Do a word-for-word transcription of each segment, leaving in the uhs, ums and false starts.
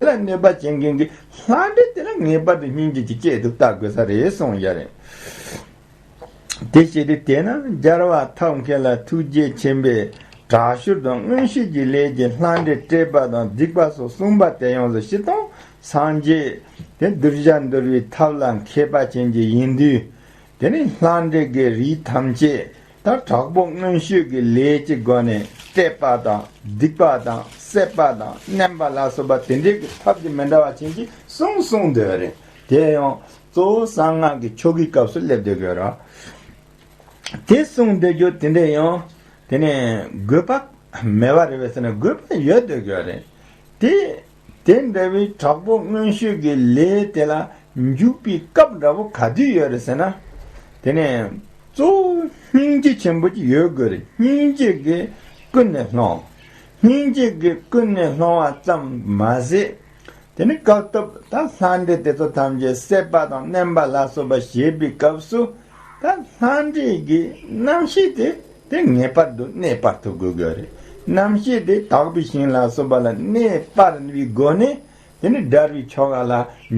དེ་ལ་གནོད་པ་བྱེད་མཁན་གྱི་ལྷ་འདྲེ་དེ་ལ་ངེས་པར་དུ་སྙིང་རྗེ་ཅིག་སྐྱེ་ཐུབ་ལྟ་དགོས་ས་རེད་གསུངས་ཡ་རེད། དེ་བྱས་ཏེ་དེས་ན་རྒྱལ་བ་ཐབས་མཁས་ལ་ཐུགས་རྗེ་ཆེན་པོས་དྲག་ཤུལ་དང་མངོན་ཤེས་ཀྱི་ལས་ཀྱིས་ལྷ་འདྲེ་བསྐྲད་པ་དང་སྡིག་པ་སོགས་གསུངས་པ་དེ་ཡོངས་སུ་ཞི་དང་སངས་རྒྱས་དེ་གདུལ་བྱ་འདུལ་བའི་ཐབས་ལ་མཁས་པ་ཅན་གྱི་ཡིན་དུས། དེ་ནི་ལྷ་འདྲེ་གི་རིགས་ཐམས་ཅད་ད་དྲག་པོ་མངོན་ཤེས་ཀྱི་ལས་ཀྱི་སྒོ་ནས་བསྐྲད་པ་དང་སྡིག་པ་དང་བསད་པ་དང་མནན་པ་ལ་སོགས་པ་དེ་འདྲའི་གི་ཐབས་ཀྱི་མི་འདྲ་བ་ཅན་གྱི་གསུང་གསུངས་འདོད་རེད། དེ་ཡང་གཙོ་བོ་གསང་སྔགས་ཀྱི་ཆོ་གའི་སྐབས་སུ་སླེབས་སྡོད་དགོས་ར། དེ་གསུངས་སྡོད་རྒྱུ་དེ་འདྲ་ཡང་དེ་ནས་དགོས་པ་མེད་པ་རེད་པས་ཟེར་ན་དགོས་པ་ཡོད་སྡོད་དགོས་རེད། དེ། དེ་འདྲ་བའི་དྲག་པོ་མངོན་ཤེས་ཀྱི་ལས་དེ་ལ་འཇུག་པའི་སྐབས་འདྲ་པོ་ག་དུས་ཡོད་རེད་ཟེར་ན། དེ་ནས་གཙོ་བོ་སྙིང་རྗེ་ཆེན་པོ་ཅིག་ཡོད་དགོས་རེད། སྙིང་རྗེ་གིས་ཀུན་ནས་སློང་། སྙིང་རྗེ་གིས་ཀུན་ནས་སློང་བ་ཙམ་མ་ཟད། དེ་ནི་བཀག་ཐབས་ད་ལྷ་འདྲེ་དེ་ཚོ་ཐམས་ཅད་བསད་པ་དང་མནན་པ་ལ་སོགས་པ་བྱེད་པའི་སྐབས་སུ། ད་ལྷ་འདྲེ་གི་རྣམ་ཤེས་དེ་དེ་ངེས་པར་དུ་གནས་སྤར་ཐུབ་དགོས་ཀྱི་རེད། རྣམ་ཤེས་དེ་དག་པའི་ཞིང་ལ་སོགས་པ་ལ་གནས་སྤར་བའི་སྒོ་ནས་དེ་ནི་སྒྲ་རིག་ཆོ་ག་ལ་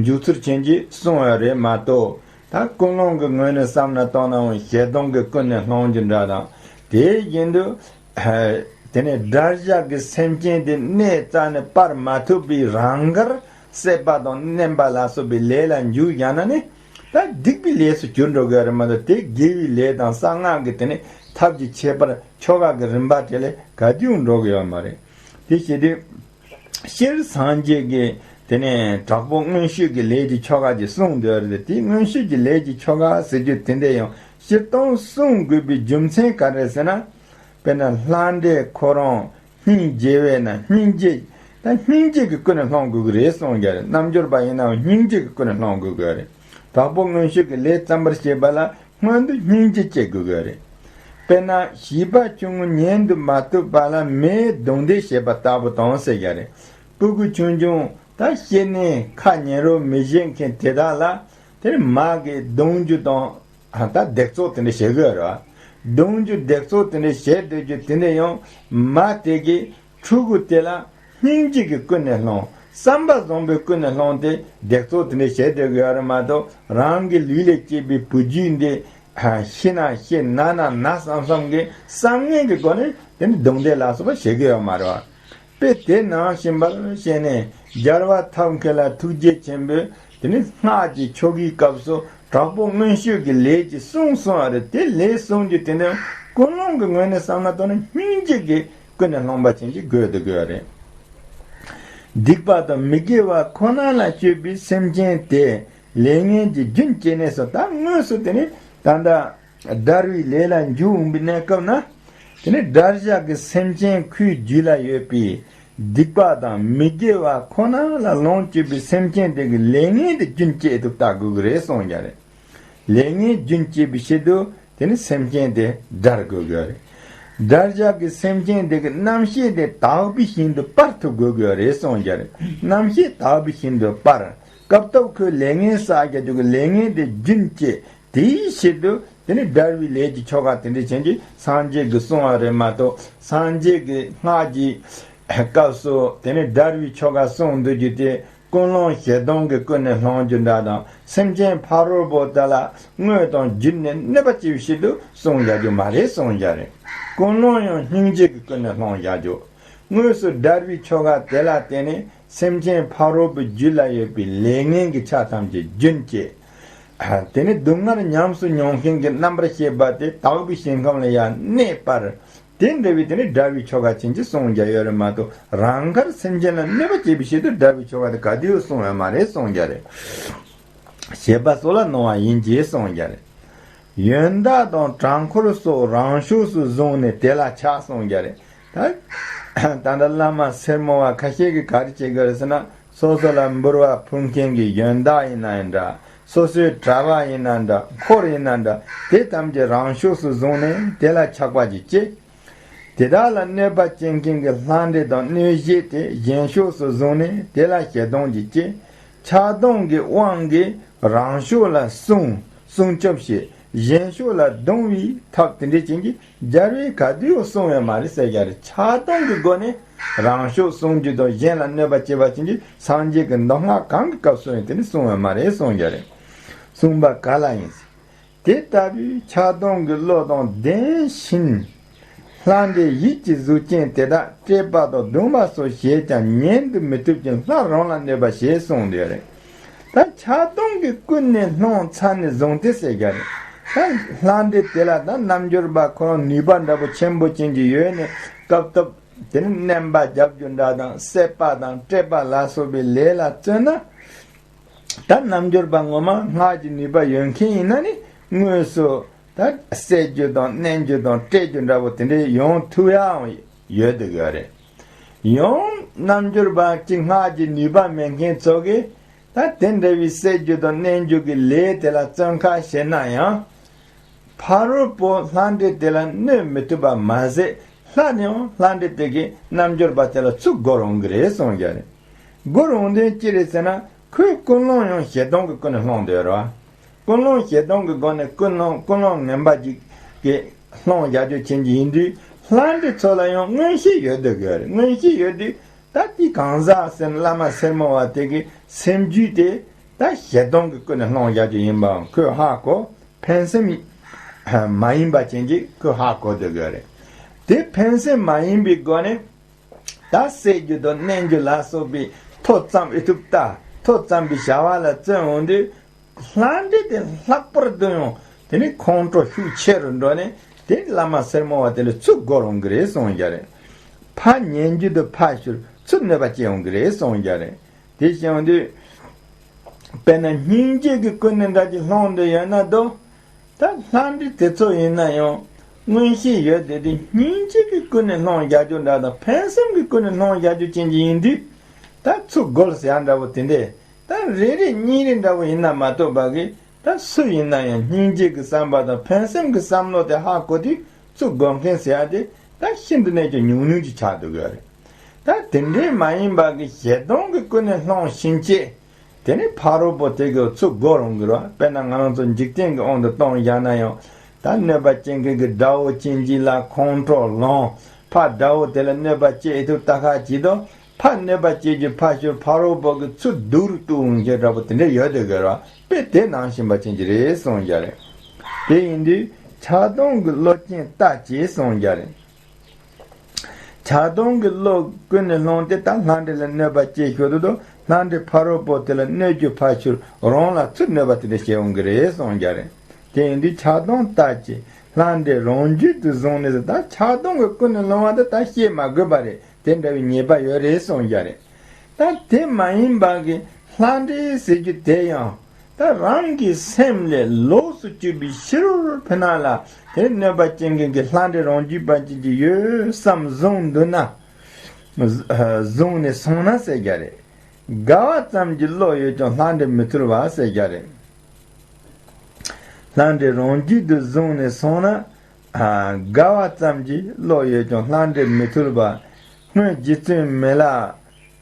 འཇུག་ཚུལ་ཅན་གྱི་གསུང་བ་རེད་མ་གཏོགས། ད་ཀུན་སློང་གི་ངོས་ནས་བསམ་ན་ལྟོས་ནའང་ཞེ་སྡང་གི་ཀུན་ནས་སློང་རྒྱུ་འདྲ་དང་། དེ་བཞིན་དུ། དེ་ནས་དགྲ་བཞག་གི་སེམས་ཅན་དེ་གནས་རྩ་ནས་སྤར་མ་ཐུབ་པའི་རང་དགར་བསད་པ་དང་མནན་པ་ལ་སོགས་པའི་ལས་ལ་འཇུག་བཞག་ན་ནི། ད་སྡིག་པའི་ལས་སུ་གྱུར་འགྲོ་གི་རེད་མ་གཏོགས་དེ་དགེ་བའི་ལས་དང་གསང་སྔགས་ཀྱི་དེ་ནི་ཐབས་ཀྱི་ཁྱད་པར་ཆོ་ག་གི་རིམ་པ་དེ་ལས་ག་དུས་འགྲོ་གི་ཡོད་མ་རེད། དེ་བྱས་ཏེ། སྤྱིར་སངས་རྒྱས་ཀྱིས་དེ་ནས་དྲག་པོ་མངོན་ཤེས་ཀྱི་ལས་ཀྱི་ཆོ་ག་ཅིག་གསུངས་འདོད་རེད། དེ་མངོན་ཤེས་ཀྱི་ལས་ཀྱི་ཆོ་ག་ཟེར་རྒྱུ་དེ་འདྲ་ཡང་སྤྱིར་བཏང་གསུང་དགོས་པའི་རྒྱུ་མཚན་ག་རེ་ཟེར་ན། དཔེར་ན་ལྷ་འདྲེ་ཁོ་རང་སྙིང་རྗེ་བས་ན་སྙིང་རྗེ། ད་སྙིང་རྗེ་གི་ཀུན་ནས་སློང་དགོས་ཀྱི་རེད་གསུངས་ཀྱི་རེད། རྣལ་འབྱོར་པ་ཡིན་ནའང་སྙིང་རྗེ་གི་ཀུན་ནས་སློང་དགོས་ཀྱི་རེད། དྲག་པོ་མངོན་ཤེས་ཀྱི་ལས་བརྩམ་པར་བྱེད་པ་ལ་སྔོན་དུ་སྙིང་རྗེ་སྐྱེ་དགོས་ཀྱི་རེད། དཔེར་ན་བྱིས་པ་ཆུང་ངུ་ཉན་དུ་མ་བཏུབ་པ་ལ་མས་རྡུང་རྡེག་བྱེད་པ་ལྟ་བུ་དང་ཟེར་ཡ་རེད། སྤུ་གུ་ཆུང་ཆུང་ད་སྐྱེ་གནས་ཁ་ཉན་རོགས་མི་བྱེད་མཁན་དེ་དག་ལ་དེར་མ་གིས་རྡུང་རྒྱུ་དང་ད་རྡེག་བཙོག་དེ་འདྲ་བྱེད་དགོས་རེད། རྡུང་རྒྱུ་རྡེག་བཙོག་དེ་འདྲ་བྱེད་སྡོད་རྒྱུ་དེ་འདྲ་ཡང་མ་དེ་གིས་ཕྲུ་གུ་དེ་ལ་སྙིང་རྗེ་གི་ཀུན་ནས་སློང་། བསམ་པ་བཟང་པོའི་ཀུན་ནས་སློང་སྟེ་རྡེག་བཙོག་དེ་འདྲ་བྱེད་སྡོད་དགོས་ཡ་རེད་མ་གཏོགས་རང་གི་ལུས་ལས་སྐྱེས་པའི་བུ་རྒྱུད་འདི་ཤི་ན་ཤི་ན་ན་ན་བསམ་བསམ་གྱི་བསམ་ངན་གྱི་སྒོ་ནས་དེ་ནི་རྡུང་རྡེག་ལ་སོགས་པ་བྱེད་ཀྱི་ཡོད་མ་རེད་བ། དཔེ་དེ་ནང་བཞིན་པར་བཤད་ནས་རྒྱལ་བ་ཐབས་མཁས་ལ་ཐུགས་རྗེ་ཆེན་པོས་དེ་ནི་སྔགས་ཀྱི་ཆོ་གའི་སྐབས་སུ་དྲག་པོ་མངོན་ཤེས་ཀྱི་ལས་ཀྱི་གསུང་གསུང་བ་རེད། དེ་ལས་གསུང་རྒྱུ་དེ་ནི་ཀུན་སློང་གི་ངོས་ནས་བསམ་ན་ལྟོས་ན་སྙིང་རྗེ་གི་ཀུན་ནས་སློང་པ་ཅན་གྱི་དགོས་དུ་དགོས་རེད། སྡིག་པ་དང་མི་དགེ་བ་ཁོ་ན་ལ་སྤྱོད་པའི་སེམས་ཅན་དེ་ལས་ངན་གྱི་རྒྱུན་བཅད་ནས་སོ། ད་དངོས་སུ་དེ་ནི་ད་ལྟ་དགྲ་བོའི་ལས་ལ་འཇུག་འོང་པའི་གནས་སྐབས་ན། དེ་ནི་དགྲ་བཞག་གི་སེམས་ཅན་ཁོའི་རྒྱུད་ལ་ཡོད་པའི་སྡིག་པ་དང་མི་དགེ་བ་ཁོ་ན་ལ་ལོངས་སྤྱོད་པའི་སེམས་ཅན་དེ་གི་ལས་ངན་དེ་རྒྱུན་བཅད་དུ་བལྟ་དགོས་ཀྱི་རེད་གསུངས་ཀྱང་རེད། ལས་ངན་རྒྱུན་བཅད་པའི་ཕྱིར་དུ་དེ་ནི་སེམས་ཅན་དེ་དགྲར་དགོས་དགོས་རེད། དགྲ་བཞག་གི་སེམས་ཅན་དེ་གི་རྣམ་ཤེས་དེ་དག་པའི་ཞིང་དུ་སྤར་ཐུབ་དགོས་དགོས་རེད་གསུངས་ཀྱང་རེད། རྣམ་ཤེས་དག་པའི་ཞིང་དུ་སྤར། སྐབས་ཐོག་ཁོས་ལས་ངན་བསགས་རྒྱུ་གི་ལས་ངན་དེ་རྒྱུན་བཅད་དེའི་ཕྱིར་དུ་དེ་ནི་དགྲ་བོའི་ལས་ཀྱི་ཆོ་ག་དེ་འདྲ་ཅན་གྱི་སངས་རྒྱས་ཀྱི་གསུང་བ་རེད་མ་གཏོགས་སངས་རྒྱས་ཀྱི་སྔགས་ཀྱི་སྐབས་སུ་དེ་ནི་དགྲ་བོའི་ཆོ་ག་གསུང་འདུག་རྒྱུ་དེ། ཀུན་སློང་ཞེ་སྡང་གི་ཀུན་ནས་སློང་རྒྱུ་འདྲ་དང་སེམས་ཅན་ཕ་རོལ་པོ་དེ་ལ་དངོས་དང་བརྒྱུད་ནས་གནོད་པ་སྐྱེལ་བའི་ཕྱིར་དུ་གསུང་བྱ་རྒྱུ་མ་རེད་གསུང་བྱ་རེད། ཀུན་སློང་ཡང་སྙིང་རྗེ་གི་ཀུན་ནས་སློང་བྱ་རྒྱུ། དངོས་སུ་དགྲ་བོའི་ཆོ་ག་དེ་ལ་བརྟེན་ནས་སེམས་ཅན་ཕ་རོལ་པོའི་རྒྱུད་ལ་ཡོད་པའི་ལས་ངན་གྱི་ཆ་ཐམས་ཅད་རྒྱུན་བཅད། དེ་ནས་སྡུག་བསྔལ་ཉམས་སུ་མྱོང་མཁན་གྱི་རྣམ་པར་ཤེས་པ་དེ་དག་པའི་ཞིང་ཁམས་ལ་ཡང་གནས་སྤར། དེ་འདྲ་བའི་དེ་ནི་དགྲ་བོའི་ཆོ་ག་ཅན་གྱི་གསུང་བྱ་ཡོད་རེད་མ་གཏོགས་རང་དགར་སེམས་ཅན་ལ་གནོད་པ་བྱེད་པའི་ཕྱིར་དུ་དགྲ་བོའི་ཆོ་ག་དེ་ག་དུས་གསུང་ཡོད་མ་རེད་གསུང་བྱ་རེད། བྱེད་པ་སོགས་ལ་གནོང་བ་ཡིན་གྱི་གསུང་བྱ་རེད། ཡོན་བདག་དང་དྲང་འཁོར་སོགས་རང་ཕྱོགས་སུ་བཟུང་ནས་དེ་ལ་ཕྱག་གསུང་བྱ་རེད། ད་ད་ལྟ་བླ་མ་སེར་མོ་བ་ཁ་ཤས་ཀྱིས་ག་རེ་བྱེད་དགོས་རེད་ཟེར་ན་སོ་སོ་ལ་འབུལ་བ་ཕུལ་མཁན་གྱི་ཡོན་བདག་ཡིན་ན་ཡང་འདྲ། སོ་སོའི་གྲྭ་པ་ཡིན་ན་འདྲ་འཁོར་ཡིན་ན་འདྲ་དེ་ཐམས་ཅད་རང་ཕྱོགས་སུ་བཟུང་ནས་དེ་ལ་ཕྱག་པ་ཅིག་བྱེད། དེ་དག་ལ་གནོད་པ་བྱེད་མཁན་གྱི་ལྷ་འདྲེ་དང་གནོད་བྱེད་དེ་གཞན་ཕྱོགས་སུ་བཟུང་ནས་དེ་ལ་ཞེ་སྡང་ཅིག་བྱེད། ཆགས་སྡང་གི་དབང་གིས་རང་ཕྱོགས་ལ་སྲུང་སྲུང་སྐྱོབ་བྱེད། གཞན་ཕྱོགས་ལ་གདུང་བའི་ཐབས་དེ་འདྲ་ཅན་གྱི་སྦྱར་བའི་ག་དུས་ཡང་གསུངས་ཡོད་མ་རེད་ཟེར་གྱི་རེད། ཆགས་སྡང་གི་སྒོ་ནས་རང་ཕྱོགས་བསྲུང་རྒྱུ་དང་གཞན་ལ་གནོད་པ་བྱེད་པ་ཅན་གྱི་སངས་རྒྱས་ཀྱི་མདོ་སྔགས་གང་གི་སྐབས་སུ་ཡང་དེ་ནི་གསུངས་ཡོད་མ་རེད་གསུངས་ཀྱི་རེད། གསུངས་པ་ག་ལ་ཡིན། དེ་ལྟ་བུའི་ཆགས་སྡང་གི་བློ་དང་ལྡན་ཕྱིན། ལྷ་འདྲེ་ཡིད་ཀྱི་གཟུགས་ཅན་དེ་དག་བསྐྲད་པ་དང་བརྡུང་བ་སོགས་བྱས་ཀྱང་ཉན་དུ་མི་བཏུབ་ཅིང་ལྷ་རང་ལ་གནོད་པ་བྱེད་གསུངས་ཏེ་རེད། ད་ཆགས་སྡང་གིས་ཀུན་ནས་སློང་ཚར་ནས་བཟུང་སྟེ་ཟེར་གྱི་རེད། ད་ལྷ་འདྲེ་དེ་ལ་ད་རྣལ་འབྱོར་པ་ཁོ་རང་ནུས་པ་འདྲ་པོ་ཆེན་པོ་ཅན་གྱི་ཡོད་ནས་སྐབས་ཐོབ་དེ་ནི་མནན་པ་རྒྱབ་རྒྱུ་འདྲ་དང་བསད་པ་དང་བསྐྲད་པ་ལ་སོགས་པའི་ལས་ལ་བརྩོན་ན། ད་རྣལ་འབྱོར་པ་ངོ་མ་སྔགས་ཀྱི་ནུས་པ་ཡོད་མཁན་ཡིན་ན་ནི་དངོས་སུ་ད་བསད་རྒྱུ་དང་མནན་རྒྱུ་དང་བསྐྲད་རྒྱུ་འདྲ་པོ་དེ་འདྲའི་ཡོང་ཐུབ་ཡའང་ཡོད་འདུག་ཡོད་རེད། ཡང་རྣལ་འབྱོར་པ་གཅིག་སྔགས་ཀྱི་ནུས་པ་མེད་མཁན་ཚོ་གིས་ད་དེ་འདྲ་བའི་བསད་རྒྱུ་དང་མནན་རྒྱུ་གི་ལས་དེ་ལ་བརྩོན་ཁ་བྱེད་ན་ཡང་། ཕ་རོལ་པོ་ལྷ་འདྲེ་དེ་ལ་གནོད་མི་ཐུབ་པ་མ་ཟད་སླར་ཡང་ལྷ་འདྲེ་དེ་གིས་རྣལ་འབྱོར་པ་དེ་ལ་ཚུར་རྒོལ་འོང་གི་རེད་གསུངས་ཀྱི་རེད། རྒོལ་འོང་དོན་ཅི་རེད་ཟེར་ན། ཁོས་ཀུན་སློང་ཡང་ཞེ་སྡང་གི་ཀུན་ནས་སློང་འདོད་རེད་བ། ཀུན་སློང་ཞེ་སྡང་གི་སྒོ་ནས་ཀུན་སློང་ཀུན་སློང་ངན་པ་ཅིག་གི་སློང་བཞག་རྒྱུ་ཅན་གྱི་ཡིན་དུས་ལྷ་འདྲེ་ཚོ་ལ་ཡང་མངོན་ཤེས་ཡོད་འདུག་གི་རེད། མངོན་ཤེས་ཡོད་དུས་ད་དེ་གང་ཟག་ཟེར་ན་བླ་མ་སེར་མོ་བ་དེ་གི་སེམས་རྒྱུད་དེ་ད་ཞེ་སྡང་གི་ཀུན་ནས་སློང་བཞག་རྒྱུ་ཡིན་པའང་ཁོས་ཧ་གོ། ཕན་སེམས་མ་ཡིན་པ་ཅན་གྱི་ཁོས་ཧ་གོ་འདུག་གི་རེད། དེ་ཕན་སེམས་མ་ཡིན་པའི་སྒོ་ནས། ད་བསད་རྒྱུ་དང་མནན་རྒྱུ་ལ་སོགས་པའི་ཐོ་འཚམས་ཨེ་ཐུབ་ལྟ། ཐོ་འཚམས་པའི་བྱ་བ་ལ་བརྩོན་འོང་དུས། ལྷ་འདྲེ་དེ་ལྷག་པར་དུ་ཡང་དེ་ནི་ཁོང་ཁྲོ་ཤུགས་ཆེ་རུ་འགྲོ་ནས་དེ་བླ་མ་སེར་མོ་བ་དེ་ལ་ཚུར་རྒོལ་འོང་གི་རེད་གསུངས་ཀྱི་རེད། ཕར་ཉན་རྒྱུ་དང་ཕར་ཞོར་ཚུར་གནོད་པ་སྐྱེལ་འོང་གི་རེད་གསུངས་ཀྱི་རེད། དེ་བྱུང་དུས། དཔེར་ན་སྙིང་རྗེ་གི་ཀུན་ནས་འདྲ་ཅིག་སློང་འདོད་ཡོད་ན་དོ། ད་ལྷ་འདྲེ་དེ་ཚོ་ཡིན་ན་ཡང་མངོན་ཤེས་ཡོད་དེ་དེ་སྙིང་རྗེ་གི་ཀུན་ནས་སློང་བཞག་རྒྱུ་འདྲ་དང་ཕན་སེམས་ཀྱི་ཀུན་ནས་སློང་བཞག་རྒྱུ་ཅན་གྱི་ཡིན་དུས། ད་ཚུར་རྒོལ་ཟེར་ཡ་འདྲ་པོ་དེ་འདྲས་ད་རེ་རེ་གཉིས་རེ་འདྲ་པོ་ཡིན་ན་མ་གཏོགས་པ་གི་ད་སུ་ཡིན་ན་ཡང་སྙིང་རྗེ་གི་བསམ་པ་དང་ཕན་སེམས་ཀྱི་བསམ་བློ་དེ་ཧ་གོ་དུས་ཚུར་རྒོལ་མཁན་ཟེར་ཡ་དེ་ད་ཤིན་ཏུ་ནས་ཀྱང་ཉུང་ཉུང་ཅིག་ཆགས་འདུག་གི་རེད། ད་དེ་འདྲས་མ་ཡིན་པ་གི་ཞེ་སྡང་གི་ཀུན་ནས་སློང་ཕྱིན་ཆད། དེ་ནས་ཕ་རོལ་པོ་དེ་གི་ཚུར་རྒོལ་འོང་གི་རེད་བ། དཔེར་ན་ང་རང་ཚོ་འཇིག་རྟེན་གྱི་དབང་དུ་གཏོང་བཞག་ན་ཡང་ད་གནོད་པ་སྐྱེལ་མཁན་གྱི་དགྲ་བོ་ཅན་གཅིག་ལ་ཁོང་ཁྲོ་ལངས། ཕར་དགྲ་བོ་དེ་ལ་གནོད་པ་སྐྱེལ་ཐུབ་ལྟ་ཁ་གྱིས་དང་ཕར་གནོད་པ་སྐྱེལ་རྒྱུ་ཕར་ཞོར་ཕ་རོལ་པོ་གི་ཚུར་སྡུག་རུ་གཏོང་འོང་རྒྱུ་འདྲ་པོ་དེ་འདྲ་ཡོད་དེ་གི་རེད་བ། དཔེ་དེ་ནང་བཞིན་པ་ཅན་གྱི་རེད་གསུངས་ཀྱི་རེད། དེ་ཡིན་དུས་ཆགས་སྡང་གི་བློ་རྐྱེན་ལྟ་ཅེས་གསུངས་ཀྱི་རེད། ཆགས་སྡང་གི་བློ་ཀུན་ནས་སློང་སྟེ་ད་ལྷ་འདྲེ་ལ་གནོད་པ་སྐྱེལ་ཞོར་དུ་ལྷ་འདྲེ་ཕ་རོལ་པོ་དེ་ལ་གནོད་རྒྱུ་ཕར་ཞོར་རང་ལ་ཚུར་གནོད་པ་དེ་འདྲ་བྱེད་འོང་གི་རེད་གསུངས་ཀྱི་རེད། དེ་ཡིན་དུས་ཆགས་སྡང་ལྟ་ཅེས་ལྷ་འདྲེ་རང་རྒྱུད་དུ་བཟུང་ནས་ད་ཆགས་སྡང་གི་ཀུན་ནས་སློང་བ་དེ་ད་བཤད་མ་དགོས་པ་རེད། དེ་འདྲ་བའི་ཉེས་པ་ཡོད་རེད་གསུངས་ཀྱི་རེད། ད་དེ་མ་ཡིན་པ་གི་ལྷ་འདྲེ་ཟེར་རྒྱུ་དེ་ཡང་ད་རང་གི་སེམས་ལས་ལོགས་སུ་གྱུར་པའི་ཕྱི་རོལ་ཕི་ན་ལ་དེ་གནོད་པ་སྐྱེལ་མཁན་གྱི་ལྷ་འདྲེ་རང་རྒྱུད་པ་ཅན་གྱི་ཡོད་བསམ་བཟུང་འདུག་ན། བཟུང་ནས་སོང་ན་ཟེར་རྒྱུ་རེད། དགའ་བ་ཙམ་གྱི་བློ་ཡོད་ཀྱང་ལྷ་འདྲེ་མི་ཐུལ་བ་ཟེར་རྒྱུ་རེད། ལྷ་འདྲེ་རང་རྒྱུད་དུ་བཟུང་ནས་སོང་ན། ཨ། དགའ་བ་ཙམ་གྱི་བློ་ཡོད་ཀྱང་ལྷ་འདྲེ་མི་ཐུལ་བ། སྔོན་རྗེ་བཙུན་མི་ལ་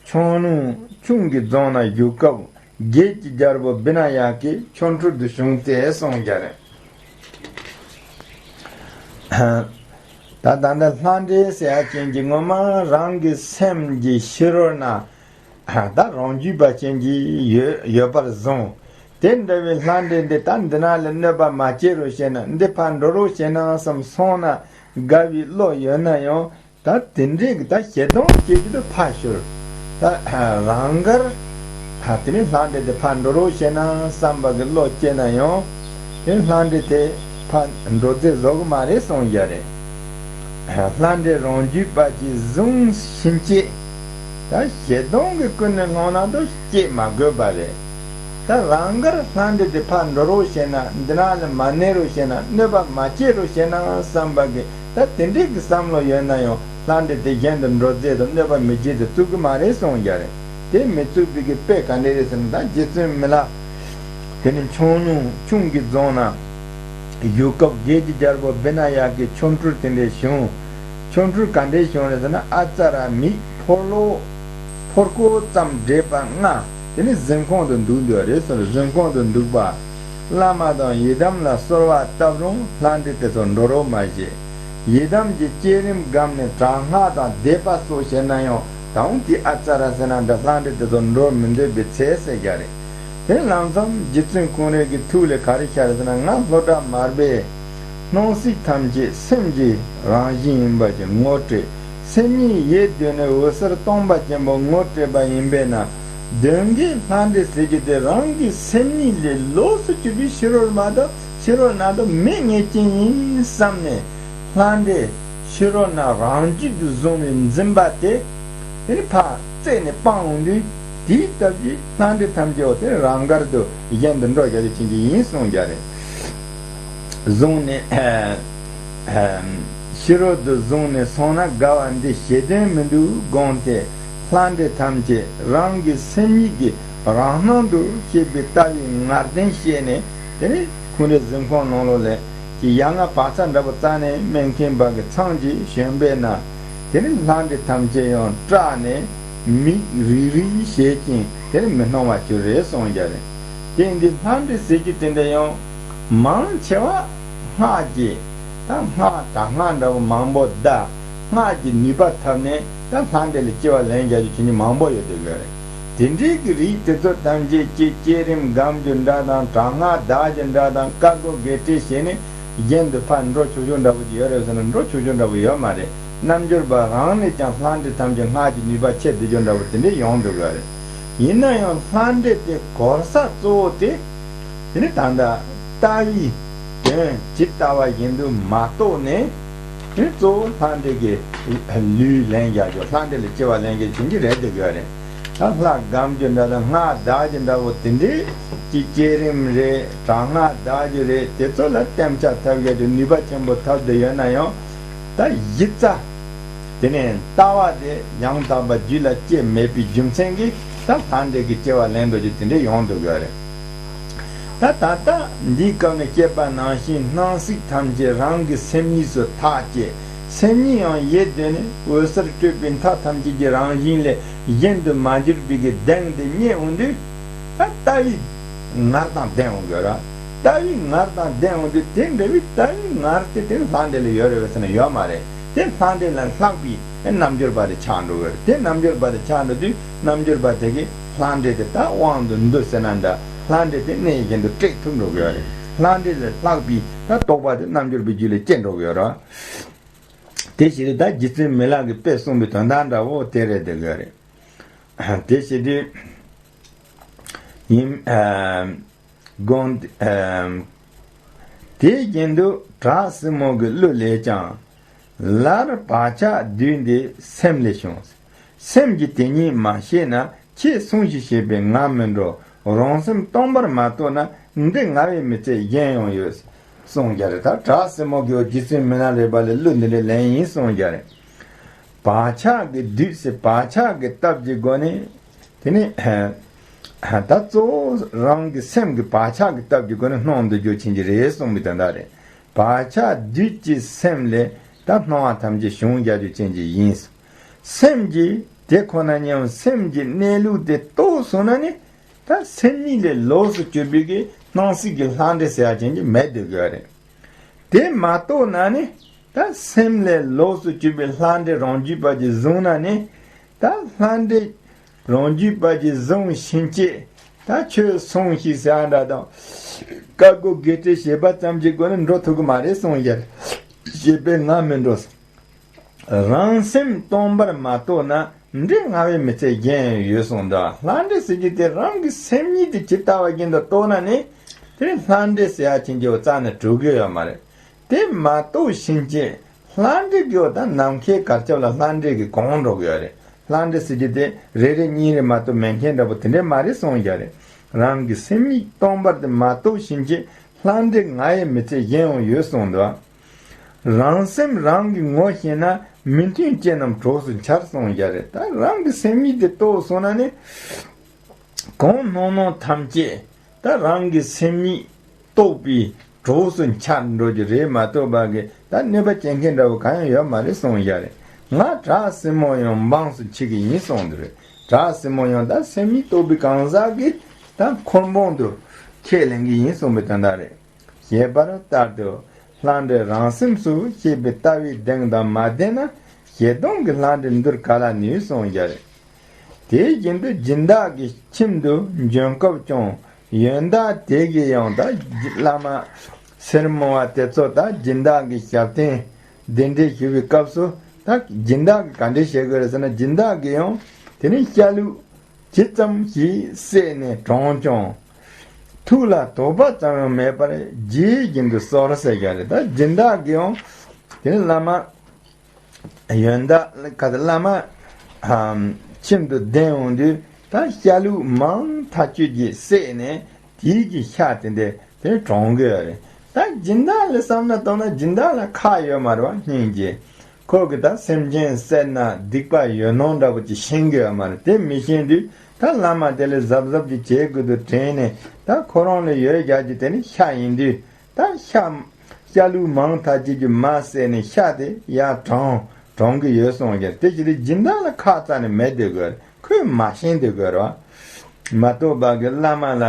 ཆུང་ལུང་ཁྱུང་གི་རྫོང་ན་བཞུགས་སྐབས་བགེགས་ཀྱི་རྒྱལ་པོ་བི་ན་ཡ་ཀི་ཆོ་འཕྲུལ་དུ་བྱུང་སྟེ་གསུངས་ཀྱི་རེད། ད་ད་ལྟ་ལྷ་འདྲེ་ཟེར་ཡ་ཅན་གྱི་ངོ་མ་རང་གི་སེམས་ཀྱི་ཕྱི་རོལ་ན། ད་རང་རྒྱུད་པ་ཅན་གྱི་ཡོད་ཡོད་པར་བཟུང་། དེ་འདྲ་བའི་ལྷ་འདྲེ་འདི་ད་འདི་ན་ལ་གནོད་པ་མ་སྐྱེལ་རོགས་བྱས་ན་འདི་ཕར་འགྲོ་རོགས་བྱས་ན་བསམ་སོང་ན་དགའ་བའི་བློ་ཡོད་ན་ཡང་ད་དེ་འདྲའི་གི་ད་ཞེ་སྡང་སྐྱེ་རྒྱུ་དེ་ཕར་ཞོར་ད་རང་དགར་ད་དེ་ནས་ལྷ་འདྲེ་དེ་ཕར་འགྲོ་རོགས་བྱས་ན་བསམ་པ་གི་བློ་སྐྱེས་ན་ཡང་དེ་ལྷ་འདྲེ་དེ་ཕར་འགྲོ་རྫས་བཟོ་གི་མ་རེད་གསུངས་ཡ་རེད། ལྷ་འདྲེ་རང་རྒྱུད་པ་ཅིག་བཟུང་ཕྱིན་ཆད། ད་ཞེ་སྡང་གི་ཀུན་ནས་སློང་ན་དོ་སྐྱེ་མ་དགོས་པ་རེད། ད་རང་དགར་ལྷ་འདྲེ་དེ་ཕར་འགྲོ་རོགས་བྱས་ན་འདི་ན་ལ་མ་གནས་རོགས་བྱས་ན་གནོད་པ་མ་སྐྱེལ་རོགས་བྱས་ན་བསམ་པ་གི་ད་དེ་འདྲའི་གི་བསམ་བློ་ཡོད་ན་ཡང་ལྷ་འདྲེ་དེ་གཞན་དུ་འགྲོ་རྫས་དང་གནོད་པ་མི་བྱེད་དུ་བཙུགས་གི་མ་རེད་གསུངས་ཡ་རེད། དེ་མི་བཙུགས་པའི་གི་དཔེ་ག་འདྲས་རེད་ཟེར་ན་ད་རྗེ་བཙུན་མི་ལ། དེ་ནས་ཆུང་ལུང་ཁྱུང་གི་རྫོང་ན་བཞུགས་སྐབས་བགེགས་ཀྱི་རྒྱལ་པོ་བི་ན་ཡ་ཀི་ཆོ་འཕྲུལ་དེ་འདྲས་བྱུང་། ཆོ་འཕྲུལ་ག་འདྲས་བྱུང་རེད་ཟེར་ན་ཨ་ཙ་ར་མིག་ཕོ་ལོ་ཕོར་ཀོ་ཙམ་བགྲད་པ་ལྔ་དེ་ནས་གཟིམ་ཁང་དུ་འདུག་འདུག་རེད་ཟེར། གཟིམ་ཁང་དུ་འདུག་པ། བླ་མ་དང་ཡི་དམ་ལ་གསོལ་བ་བཏབ་རུང་ལྷ་འདྲེ་དེ་ཚོ་འགྲོ་རོགས་མ་བྱེད། ཡི་དམ་གྱི་བསྐྱེད་རིམ་བསྒོམས་ནས་དྲག་སྔགས་དང་བཟླས་པ་སོགས་བྱས་ན་ཡང་ད་འོང་དེ་ཨ་ཙ་ར་ཟེར་ན་འདྲ་ལྷ་འདྲེ་དེ་ཚོ་འགྲོ་མི་འདོད་པའི་ཚད་ཟེར་རྒྱུ་རེད། དེ་ལམ་སང་རྗེ་བཙུན་ཁོང་རང་གི་ཐུགས་ལ་ག་རེ་ཤར་ཟེར་ན། ང་ལྷོ་བྲག་མར་པའི་སྣང་སྲིད་ཐམས་ཅད་སེམས་ཀྱི་རང་བཞིན་ཡིན་པ་ཅིག་ངོ་སྤྲད། སེམས་ཉིད་ཡེ་གདོད་ནས་འོད་གསལ་སྟོང་པ་ཆེན་པོ་ངོ་སྤྲད་པ་ཡིན་པས་ན། གདོན་བགེགས་ལྷ་འདྲེ་ཟེར་རྒྱུ་དེ་རང་གི་སེམས་ཉིད་ལས་ལོགས་སུ་གྱུར་པའི་ཕྱི་རོལ་མ་གཏོགས་ཕྱི་རོལ་ན་གཏོགས་མེད་ངེས་ཅན་ཡིན་བསམ་ནས། ལྷ་འདྲེ་ཕྱི་རོལ་ན་རང་རྒྱུད་དུ་བཟུང་བའི་འཛིན་པ་དེ། དེ་ནི་ཕར་རྩད་ནས་སྤངས་འོང་དུས། དེའི་སྟབས་ཀྱིས་ལྷ་འདྲེ་ཐམས་ཅད་འོ་དེ་རང་དགར་དུ་གཞན་དུ་འགྲོ་རྒྱུ་ཅན་གྱི་ཡིན་གསུང་རྒྱུ་རེད། བཟུང་ནས་ཕྱི་རོལ་དུ་བཟུང་ནས་སོང་ན་དགའ་བ་འདི་བྱེད་དོན་མི་འདུག་དགོངས་ཏེ། ལྷ་འདྲེ་ཐམས་ཅད་རང་གི་སེམས་ཉིད་ཀྱི་རང་སྣང་དུ་ཤེས་པའི་ལྟ་བའི་ངར་ལྡན་བཤད་ནས། དེ་ནས་ཁོང་རའི་གཟིམ་ཁང་ནང་ལོགས་ལ་གི་ཡ་ང་བག་ཚ་འདྲ་པོ་རྩ་ནས་མེད་མཁན་པ་གི་ཚང་གིས་བཞོན་པས་ན། དེ་ནས་ལྷ་འདྲེ་ཐམས་ཅད་ཡང་སྐྲག་ནས་མིག་རིག་རིག་བྱེད་ཅིང་དེ་ནས་མི་སྣང་བར་གྱུར་རེད་གསུང་རྒྱུ་རེད། དེ་འདི་ལྷ་འདྲེ་ཟེར་རྒྱུ་དེ་འདྲ་ཡང་མང་ཆེ་བ་སྔགས་ཀྱི། ད་སྔགས་དྲག་སྔགས་འདྲ་པོ་མང་པོ་བཟླས། སྔགས་ཀྱི་ནུས་པ་ཐོབ་ནས་ད་ལྷ་འདྲེ་ལ་སྐྱེ་བ་ལེན་རྒྱུ་ཅན་གྱི་མང་པོ་ཡོད་དེ་ཡོད་རེད། དེ་འདྲའི་གི་རིགས་དེ་ཚོ་ཐམས་ཅད་ཀྱི་བསྐྱེད་རིམ་སྒོམ་རྒྱུ་འདྲ་དང་དྲག་སྔགས་བཟླ་རྒྱུ་འདྲ་དང་བཀའ་བསྒོ་བགེགས་སྐྲད་བྱས་ནས་གཞན་དུ་ཕར་འགྲོ་ཆོག་ཆོག་འདྲ་པོ་ཅིག་ཡོད་རེད་ཟེར་ན། འགྲོ་ཆོག་ཆོག་འདྲ་པོ་ཡོད་མ་རེད། རྣལ་འབྱོར་པ་རང་ནས་ཀྱང་ལྷ་འདྲེ་ཐམས་ཅད་སྔགས་ཀྱི་ནུས་པ་ཆེ་བསྡད་རྒྱུ་འདྲ་པོ་དེ་འདྲས་ཡོང་འདུག་ཡོད་རེད། ཡིན་ན་ཡང་ལྷ་འདྲེ་དེ་གོལ་ས་གཙོ་བོ་དེ། དེ་ནི་ད་ལྟ་ལྟ་བའི་དོན་ཇི་ལྟ་བ་བཞིན་དུ་མ་རྟོགས་ནས། དེ་གཙོ་བོ་ལྷ་འདྲེ་གི་ལུས་ལེན་རྒྱུ། ལྷ་འདྲེ་ལ་སྐྱེ་བ་ལེན་རྒྱུ་ཅན་གྱི་རེད་འདུག་ཡོད་རེད། ད་ལྷ་སྒོམ་རྒྱུ་འདྲ་དང་སྔགས་བཟླ་རྒྱུ་འདྲ་པོ་དེ་འདྲའི་གི་བསྐྱེད་རིམ་རེད། དྲག་སྔགས་བཟླ་རྒྱུ་རེད། དེ་ཚོ་ལ་གཏན་འཇགས་ཐོབ་རྒྱུ་དེ་ནུས་པ་ཆེན་པོ་ཐོབ་བསྡད་ཡོད་ན་ཡང་། ད་གཞི་རྩ་དེ་ནས་ལྟ་བ་དེ་ཡང་དག་པ་རྒྱུད་ལ་སྐྱེ་མེད་པའི་རྒྱུ་མཚན་གྱིས་ད་ལྷ་འདྲེ་གི་སྐྱེ་བ་ལེན་འདོད་རྒྱུ་དེ་འདྲ་ཡོང་འདུག་ཡོད་རེད། ད་ད་ལྟ་འདིའི་སྐབས་ནས་བཤད་པ་ནང་བཞིན་སྣང་སྲིད་ཐམས་ཅད་རང་གི་སེམས་ཉིད་སུ་ཐག་བཅད། སེམས་ཉིད་ཡང་ཡེ་གདོད་ནས་འོད་གསལ་སྤྲོས་པའི་མཐའ་ཐམས་ཅད་ཀྱི་རང་བཞིན་ལས་གཞན་དུ་མ་གྱུར་པའི་གི་གདེང་དེ་རྙེད་འོང་དུས། ད་ལྟ་བའི་ངར་དང་ལྡན་འོང་གི་ར། ལྟ་བའི་ངར་དང་ལྡན་འོང་དུས་དེ་འདྲ་བའི་ལྟ་བའི་ངར་དེ་དེ་ལྷ་འདྲེ་ལ་ཡོད་རེད་པས་ཟེར་ན་ཡོད་མ་རེད། དེ་ལྷ་འདྲེ་ལ་ལྷག་པའི་རྣལ་འབྱོར་པ་དེ་ཆགས་འགྲོ་གི་རེད། དེ་རྣལ་འབྱོར་པ་དེ་ཆགས་འགྲོ་དུས་རྣལ་འབྱོར་པ་དེ་གིས་ལྷ་འདྲེ་དེ་ད་དབང་དུ་འདུ་ཟེར་ན་འདྲ། ལྷ་འདྲེ་དེ་གནས་གཞན་དུ་བསྐྲད་ཐུབ་འགྲོ་གི་ཡོད་རེད། ལྷ་འདྲེ་ལ་ལྷག་པའི་ད་རྟོགས་པ་དེ་རྣལ་འབྱོར་པའི་རྒྱུད་ལ་སྐྱེ་འགྲོ་གི་ཡོད་རེད། དེ་བྱེད་དུས་ད་རྗེ་བཙུན་མི་ལ་གིས་དཔེ་གསུངས་པའི་དོན་དག་འདྲ་བོ་དེ་རེད་འདུག་གི་རེད། དེ་བྱེད་དུས་ཡིན། དགོངས། དེ་བཞིན་དུ་བྲག་སྲིན་མོ་གི་གླུ་ལས་ཀྱང་། ལར་བག་ཆགས་བདུད་འདི་སེམས་ལས་བྱུང་། སེམས་ཀྱི་དེ་ཉིད་མ་ཤེས་ན། ཁྱེད་སོང་ཞིག་ཞེས་པའི་ངག་མི་འགྲོ། རང་སེམས་སྟོང་པར་མ་རྟོགས་ན། འདི་ང་བས་མི་ཚད་གཞན་ཡང་ཡོད། གསུངས་རྒྱུ་རེད། ད་བྲག་སྲིན་མོ་གི་རྗེ་བཙུན་མི་ལ་རས་པ་ལས་གླུ་འདི་འདྲ་ལེན་ཡིན་གསུངས་རྒྱུ་རེད། བག་ཆགས་ཀྱི་བདུད་ཟེར། བག་ཆགས་ཀྱི་སྟབས་ཀྱི་སྒོ་ནས། དེ་ནས་ད་གཙོ་བོ་རང་གི་སེམས་ཀྱི་བག་ཆགས་ཀྱི་སྟབས་ཀྱི་སྒོ་ནས་སྣང་འདུ་རྒྱུ་ཅན་གྱི་རེད་གསུངས་པའི་དོན་དག་རེད། བག་ཆགས་བདུད་ཀྱི་སེམས་ལས་ད་སྣང་བ་ཐམས་ཅད་བྱུང་རྒྱུ་ཅན་གྱི་ཡིན། སེམས་ཀྱི་དེ་ཁོ་ན་ཉིད་སེམས་ཀྱི་གནས་ལུགས་དེ་རྟོགས་སོང་ན་ནི། ད་སེམས་ཉིད་ལས་ལོགས་སུ་གྱུར་པའི་གི་སྣང་སྲིད་ཀྱི་ལྷ་འདྲེ་ཟེར་ཡ་ཅན་གྱི་མེད་སྡོད་དགོས་རེད། དེ་མ་རྟོགས་ན་ནི། ད་སེམས་ལས་ལོགས་སུ་གྱུར་པའི་ལྷ་འདྲེ་རང་རྒྱུད་པ་ཅིག་བཟུང་ན་ནི། ད་ལྷ་འདྲེ་རང་རྒྱུད་པ་ཅིག་བཟུང་ཕྱིན་ཆད། ད་ཁྱོད་སོང་ཞིག་ཟེར་ཡ་འདྲ་དང་། བཀའ་བསྒོ་བགེགས་སྐྲད་བྱས་པ་ཙམ་གྱི་སྒོ་ནས་འགྲོ་ཐུབ་ཀྱི་མ་རེད་གསུངས་ཡ། ཞེས་པའི་ངག་མི་འགྲོ། རང་སེམས་སྟོང་པར་མ་རྟོགས་ན། འདི་ང་བས་མི་ཚད་གཞན་ཡོད་གསུངས་འདུག། ལྷ་འདྲེ་ཟེར་རྒྱུ་དེ་རང་གི་སེམས་ཉིད་དེ་ཇི་ལྟ་བ་བཞིན་དུ་རྟོགས་ན་ནི། དེ་ལྷ་འདྲེ་ཟེར་ཡ་ཅན་གྱི་རྩ་ནས་གྲུབ་ཀྱི་ཡོད་མ་རེད། དེ་མ་རྟོགས་ཕྱིན་ཆད་ལྷ་འདྲེ་གི་འོ་ད་ནམ་མཁའི་གར་ཁྱབ་ལ་ལྷ་འདྲེ་གིས་གང་འགྲོ་གི་ཡོད་རེད། ལྷ་འདྲེ་ཟེར་རྒྱུ་དེ་རེ་རེ་གཉིས་རེ་མ་གཏོགས་མེད་མཁན་འདྲ་པོ་དེ་འདྲས་མ་རེད་གསུངས་ཡ་རེད། རང་གི་སེམས་ཉིད་སྟོང་པར་དེ་མ་རྟོགས་ཕྱིན་ཆད་ལྷ་འདྲེ་ང་བས་མི་ཚད་གཞན་ཡང་ཡོད་གསུངས་འདུག། རང་སེམས་རང་གིས་ངོ་ཤེས་ན། མི་མཐུན་རྐྱེན་རྣམས་གྲོགས་སུ་འཆར་གསུངས་ཡ་རེད། ད་རང་གི་སེམས་ཉིད་དེ་རྟོགས་སོང་ན་ནི། གང་སྣང་སྣང་ཐམས་ཅད་ད་རང་གི་སེམས་ཉིད་རྟོགས་པའི་གྲོགས་སུ་འཆར་འགྲོ་རྒྱུ་རེད་མ་གཏོགས་པ་གི་ད་གནོད་པ་སྐྱེལ་མཁན་འདྲ་བོ་གང་ཡང་ཡོད་མ་རེད་གསུངས་ཡ་རེད། ང་བྲག་སྲིན་མོ་ཡང་འབངས་སུ་མཆི་གི་ཡིན་གསུངས་འདུག་རེད། བྲག་སྲིན་མོ་ཡང་ད་སེམས་ཉིད་རྟོགས་པའི་གང་ཟག་གི་ད་འཁོར་འབངས་དུ་ ཁས་ལེན་གྱི་ཡིན་གསུངས་པའི་དོན་དག་རེད། ཞེས་པ་ལྟར་དུ་ལྷ་འདྲེ་རང་སེམས་སུ་ཤེས་པའི་ལྟ་བའི་གདེང་དང་མ་ལྡན་ན་ཞེ་སྡང་གི་ལྷ་འདྲེ་འདུལ་ག་ལ་ནུས་གསུངས་ཀྱི་རེད། དེ་བཞིན་དུ་སྦྱིན་བདག་གི་ཁྱིམ་དུ་འབྱོན་སྐབས་ཀྱང་ཡོན་བདག་དེ་གིས་ཡང་ད་བླ་མ་སེར་མོ་བ་དེ་ཚོ་ད་སྦྱིན་བདག་གི་ཞབས་བརྟན་གདན་འདྲེན་ཞུ་བའི་སྐབས་སུ་ད་སྦྱིན་བདག་གིས་ག་འདྲ་བྱེད་དགོས་རེད་ཟེར་ན། སྦྱིན་བདག་གིས་ཡང་དེ་ནས་ཤ་ལུག་ཇི་ཙམ་ཞིག་བསད་ནས་དྲངས་ཀྱང་ཐུགས་ལ་དོགས་པ་ཙམ་ཡང་མེད་པར་རྗེད་བཞིན་དུ་གསོལ་ཟེར་གྱི་རེད། ད་སྦྱིན་བདག་གིས་ཡང་དེ་ནས་བླ་མ་ཡོན་བདག་ག་ད་བླ་མ་ཨམ་ཁྱིམ་དུ་གདན་འོང་དུས་ད་ཤ་ལུག་མང་ཐག་ཆོད་ཀྱིས་བསད་ནས་དེའི་གི་ཤ་དེ་འདྲ་དེ་དྲངས་གི་ཡོད་རེད། ད་སྦྱིན་བདག་ལ་བསམ་བློ་བཏང་ན་སྦྱིན་བདག་ལ་ཁག་ཡོད་མ་རེད་བ། སྙིང་རྗེ། ཁོ་གིས་ད་སེམས་ཅན་བསད་ན་སྡིག་པ་ཡོད་སྣང་འདྲ་པོ་ཅིག་ཤེས་གི་ཡོད་མ་རེད། དེ་མི་ཤེས་དུས་ད་བླ་མ་དེ་ལ་གཟབ་གཟབ་ཅིག་བྱེད་དགོས་དུས་དྲན་ནས་ད་ཁོ་རང་ལ་ཡོད་རྒྱུ་དེ་ནི་ཤ་ཡིན་དུས་ད་ཤ་ཤ་ལུག་མང་ཐག་ཆོད་ཀྱིས་མ་བསད་ནས་ཤ་དེ་ཡར་དྲངས་དྲངས་གི་ཡོད་གསུངས་ཀྱང་། དེ་ཕྱིར་སྦྱིན་བདག་ལ་ཁག་རྩ་ནས་མེད་དེ་དགོས། ཁོས་མ་ཤེས་དེ་དགོས་རེད་བ། མ་གཏོགས་པ་གི་བླ་མ་ལ་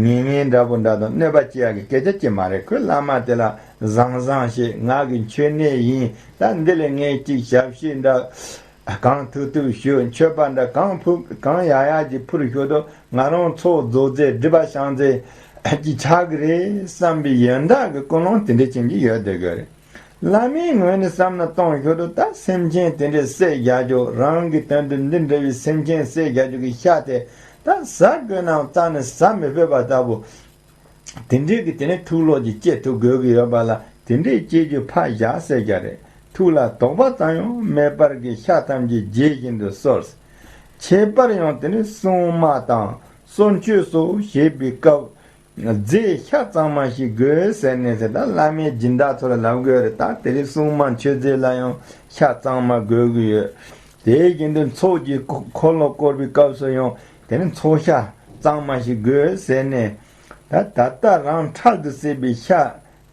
ངན་ངན་འདྲ་པོ་འདྲ་དང་གནོད་པ་སྐྱེལ་ཡག་གི་སྐད་ཆ་ཅིག་མ་རེད། ཁོས་བླ་མ་དེ་ལ་བཟང་བཟང་བྱེད། ང་གི་མཆོད་གནས་ཡིན། ད་འདི་ལ་ངས་ཅིག་ཞབས་ཕྱི་འདྲ་གང་ཐུབ་ཐུབ་ཞུ། མཆོད་པ་འདྲ་གང་ཕུལ་གང་ཡག་ཡག་ཅིག་ཕུལ་ཞོར་དུ་ང་རང་ཚོགས་རྫོགས་རྫས་སྒྲིབ་པ་བྱང་རྫས་ཀྱི་ཆགས་ཀྱི་རེད་བསམ་པའི་ཡོན་བདག་གི་ཀུན་སློང་དེ་འདྲ་ཅན་གྱི་ཡོད་བསྡད་དགོས་རེད། བླ་མའི་ངོས་ནས་བསམ་བློ་གཏོང་ཞོར་དུ་ད་སེམས་ཅན་དེ་འདྲའི་བསད་རྒྱག་རྒྱུ། རང་གི་དོན་དུ་འདི་འདྲ་བའི་སེམས་ཅན་བསད་རྒྱག་རྒྱུ་གི་ཤ་དེ་ད་ཟ་དགོས་ནའང་རྩ་ནས་ཟ་མི་ཕོད་པ་ལྟ་བུ། དེ་འདྲའི་གི་དེ་ནས་ཐུགས་ལོག་ཅིག་སྐྱེ་ཐུབ་དགོས་ཀྱི་ཡོད་པ་ལ་དེ་འདྲའི་སྐྱེ་རྒྱུ་ཕར་བཞག་ཟེར་རྒྱུ་རེད། ཐུགས་ལ་དོགས་པ་ཙམ་ཡང་མེད་པར་གི་ཤ་ཐམས་ཅད་རྗེད་བཞིན་དུ་གསོལ། ཁྱད་པར་ཡང་དེ་ནས་སྲུང་མ་དང་གསོལ་མཆོད་སོགས་བྱེད་པའི་སྐབས། རྫས་ཤ་གཙང་མ་ཞིག་དགོས་ཟེར་ནས་ཟེར། ད་བླ་མའི་སྦྱིན་བདག་ཚོ་ལ་ལབ་དགོས་རེད། ད་དེ་རིང་སྲུང་མ་མཆོད་རྫས་ལ་ཡང་ཤ་གཙང་མ་དགོས་ཀྱི་ཡོད། དེ་བཞིན་དུ་ཚོགས་ཀྱི་འཁོར་ལོ་བསྐོར་བའི་སྐབས་སུ་ཡང་དེ་ནི་ཚོགས་ཤ་གཙང་མ་ཞིག་དགོས་ཟེར་ནས། ད་ད་ལྟ་རང་ཁྲག་ཏུ་བསྲེས་པའི་ཤ་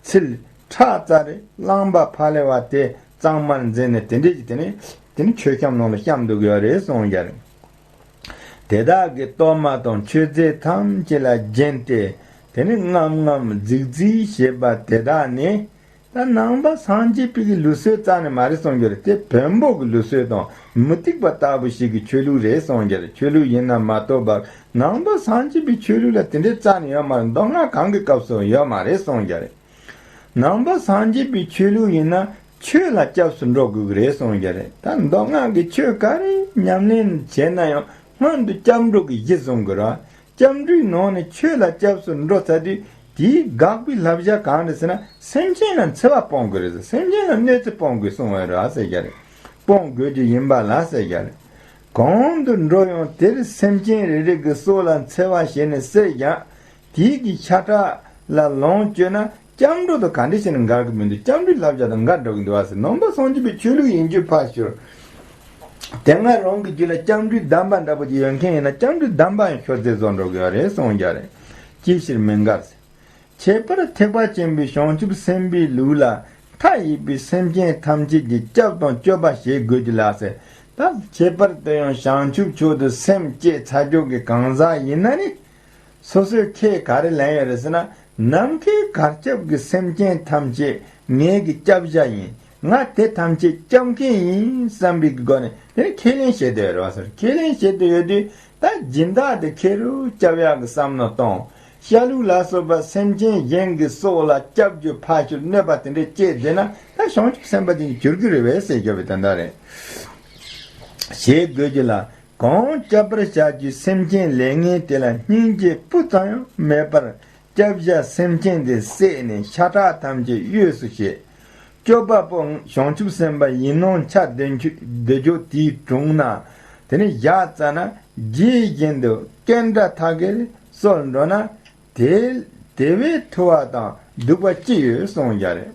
ཚིལ་ཁྲག་རྩ་རེ་རླངས་པ་ཕ་ལེ་བ་དེ་གཙང་མར་འཛིན་ནས་དེ་འདྲས་ཀྱི་དེ་ནི་དེ་ནི་མཆོད་བཤམས་ནང་ལ་བཤམས་འདུག་ཡོད་རེད་གསུངས་ཀྱི་རེད། དེ་དག་གི་གཏོར་མ་དང་མཆོད་རྫས་ཐམས་ཅད་ལ་བརྒྱན་ཏེ་དེ་ནི་རྔམ་རྔམ་རྫིག་རྫིག་བྱེད་པ་དེ་དག་ནི་ད་ནང་པ་སངས་རྒྱས་པའི་གི་ལུགས་སྲོལ་རྩ་ནས་མ་རེད་གསུངས་ཀྱི་རེད། དེ་བོན་པོ་གི་ལུགས་སྲོལ་དང་མུ་སྟེགས་པ་ལྟ་བུ་ཞིག་གི་ཆོས་ལུགས་རེད་གསུངས་ཀྱི་རེད། ཆོས་ལུགས་ཡིན་ན་མ་གཏོགས་པ་ནང་པ་སངས་རྒྱས་པའི་ཆོས་ལུགས་ལ་དེ་འདྲའི་རྩ་ནས་ཡོད་མ་རེད། མདོ་སྔགས་གང་གི་སྐབས་སུ་ཡོད་མ་རེད་གསུངས་ཀྱི་རེད། ནང་པ་སངས་རྒྱས་པའི་ཆོས་ལུགས་ཡིན་ན་ཆོས་ལ་སྐྱབས་སུ་འགྲོ་དགོས་ཀྱི་རེད་གསུངས་ཀྱི་རེད། ད་མདོ་སྔགས་ཀྱི་ཆོས་ག་རེ་ཉམས་ལེན་བྱས་ན་ཡང་སྔོན་དུ་སྐྱབས་འགྲོ་གི་གཞི་བཟུང་དགོས་རེད། སྐྱབས་འགྲོའི་ནང་ནས་ཆོས་ལ་སྐྱབས་སུ་འགྲོ་ཚར་དུས་དེའི་དགག་པའི་བསླབ་བྱ་གང་རེད་ཟེར་ན། སེམས་ཅན་ལ་འཚེ་བ་སྤོང་དགོས་རེད་ཟེར། སེམས་ཅན་ལ་གནོད་འཚེ་སྤོང་དགོས་གསུངས་པ་རེད་ཟེར་གྱི་རེད། སྤོང་དགོས་རྒྱུ་ཡིན་པ་ལ་ཟེར་གྱི་རེད། གང་དུ་འགྲོ་ཡང་དེར་སེམས་ཅན་རེ་རེ་གི་སྲོག་ལ་འཚེ་བ་བྱས་ནས་བསད་ཀྱང་དེའི་གི་ཤ་ཁྲག་ལ་ལོངས་སྤྱོད་ན་སྐྱབས་འགྲོ་དང་ག་འདྲ་བྱས་ནས་འགལ་གི་མི་འདུག་སྐྱབས་འགྲོའི་བསླབ་བྱ་དང་འགལ་འགྲོ་གི་འདུག་བ་ཟེར། ནང་པ་སངས་རྒྱས་པའི་ཆོས་ལུགས་ཡིན་རྒྱུ་ཕར་ཞོག་དེ་སྔ་རང་གི་རྒྱུད་ལ་སྐྱབས་འགྲོའི་གདམས་པ་འདྲ་པོ་ཅིག་ཡོད་མཁན་ཡིན་ན་སྐྱབས་འགྲོའི་གདམས་པ་ཡང་ཤོར་ཚད་བཟོ་འགྲོ་གི་ཡོད་རེད་གསུངས་ཀྱི་རེད། ཅིའི་ཕྱིར་མི་འགལ་ཟེར། ཁྱད་པར་ཐེག་པ་ཆེན་པོའི་བྱང་ཆུབ་སེམས་དཔའི་ལུགས་ལ་མཐའ་ཡས་པའི་སེམས་ཅན་ཐམས་ཅད་ཀྱི་སྐྱབས་དང་སྤྱོད་པ་བྱེད་དགོས་ཀྱི་ལགས་ཟེར། ད་ཁྱད་པར་དུ་ཡང་བྱང་ཆུབ་མཆོག་ཏུ་སེམས་བསྐྱེད་ཚར་རྒྱུ་གི་གང་ཟག་ཡིན་ན་ནི། སོ་སོའི་ཁས་ག་རེ་ལེན་ཡོད་རེད་ཟེར་ན། ནམ་མཁའི་གར་ཁྱབ་ཀྱི་སེམས་ཅན་ཐམས་ཅད་ངེད་ཀྱི་སྐྱབས་བྱ་ཡིན། ང་དེ་ཐམས་ཅད་སྐྱོབ་མཁན་ཡིན་བསམ་པའི་སྒོ་ནས་དེ་ནི་ཁས་ལེན་བྱེད་དུ་ཡོད་རེད་བ་ཟེར། ཁས་ལེན་བྱེད་དུ་ཡོད་དུས་ད་སྦྱིན་བདག་དེ་ཁེ་རུ་སྐྱབས་ཡག་གི་བསམ་བློ་གཏོང་། ཤ་ལུག་ལ་སོགས་པ་སེམས་ཅན་གཞན་གྱི་སྲོག་ལ་སྐྱབས་རྒྱུ་ཕར་ཞོག་གནོད་པ་དེ་འདྲ་སྐྱེས་བསྡད་ན་ད་བྱང་ཆུབ་སེམས་དཔའ་དེ་ཉིད་གྱུར་གྱི་རེད་བས་ཟེར་རྒྱུ་བའི་དོན་དག་རེད། ཞེས་དགོས་རྒྱུ་ལ། གང་སྐྱོབ་པར་བྱ་རྒྱུའི་སེམས་ཅན་ལས་ངན་དེ་ལ་སྙིང་རྗེ་སྤུ་ཙམ་ཡང་མེད་པར་སྐྱབས་བྱ་སེམས་ཅན་དེ་བསད་ནས་ཤ་ཁྲག་ཐམས་ཅད་གཡོས་སུ་བྱས། སྐྱོབ་པ་པོ་བྱང་ཆུབ་སེམས་དཔའ་ཡིན་ནོ་འཆར་སྡོད་རྒྱུ་དེའི་དྲུང་ན་དེ་ནི་བཞག་ཙ་ན་རྗེས་བཞིན་དུ་སྐད་སྒྲ་ཐག་གིས་གསོད་འགྲོ་ན། དེ་དེ་བས་ཐུ་བ་དང་སྡུག་པ་ཅི་ཡོད་གསུངས་ཀྱི་རེད།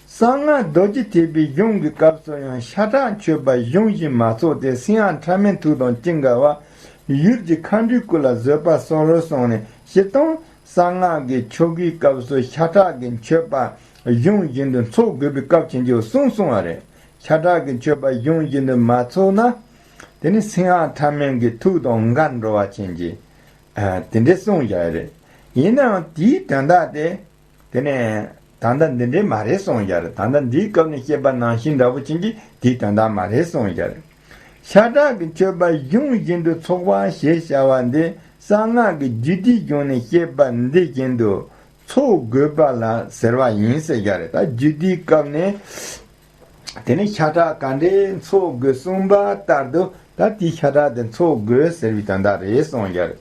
གསང་སྔགས་རྡོ་རྗེ་ཐེག་པའི་གཞུང་གི་སྐབས་སུ་ཡང་ཤ་ཁྲག་མཆོད་པ་གཞུང་བཞིན་མ་ཚོགས་ཏེ་སེམས་ཡང་ཕྲ་མེན་ཐུགས་དང་ཅི་འགལ་བ། ཡུལ་གྱི་མཁའ་འགྲོའི་སྐུ་ལ་བཟོད་པ་གསོལ་གསུངས་ནས་སྤྱིར་བཏང་གསང་སྔགས་ཀྱི་ཆོ་གའི་སྐབས་སུ་ཤ་ཁྲག་གི་མཆོད་པ་གཞུང་བཞིན་དུ་འཚོགས་དགོས་པའི་སྐབས་ཕྱིན་ཆད་གསུངས་སོང་བ་རེད། ཤ་ཁྲག་གི་མཆོད་པ་གཞུང་བཞིན་དུ་མ་ཚོགས་ན་དེ་ནི་སེམས་ཡང་ཕྲ་མེན་གྱི་ཐུགས་དང་འགལ་འགྲོ་བ་ཕྱིན་ཆད། ཨ། དེ་འདྲས་གསུངས་བཞག་ཡོད་རེད། ཡིན་ནའང་དེའི་དོན་དག་དེ། དེ་ནས་ད་ལྟ་འདི་འདྲའི་མ་རེད་གསུངས་ཡོད་རེད། ད་ལྟ་འདིའི་སྐབས་ནས་བཤད་པ་ནང་བཞིན་འདྲ་པོ་ཅན་གྱི་དེའི་དོན་དག་མ་རེད་གསུངས་ཡོད་རེད། ཤ་ཁྲག་གི་མཆོད་པ་གཞུང་བཞིན་དུ་ཚོགས་པ་ཞེས་བྱ་བ་འདི་གསང་སྔགས་ཀྱི་རྒྱུད་སྡེའི་གཞུང་ནས་བཤད་པ་འདི་བཞིན་དུ་ཚོགས་དགོས་པ་ལ་ཟེར་བ་ཡིན་ཟེར་ཡོད་རེད། ད་རྒྱུད་སྡེའི་སྐབས་ནས། དེ་ནས་ཤ་ཁྲག་ག་འདྲས་འཚོགས་དགོས་གསུངས་པ་ལྟར་དུ། ད་དེའི་ཤ་ཁྲག་དེ་འཚོགས་དགོས་ཟེར་བའི་དོན་དག་རེད་གསུངས་ཡོད་རེད།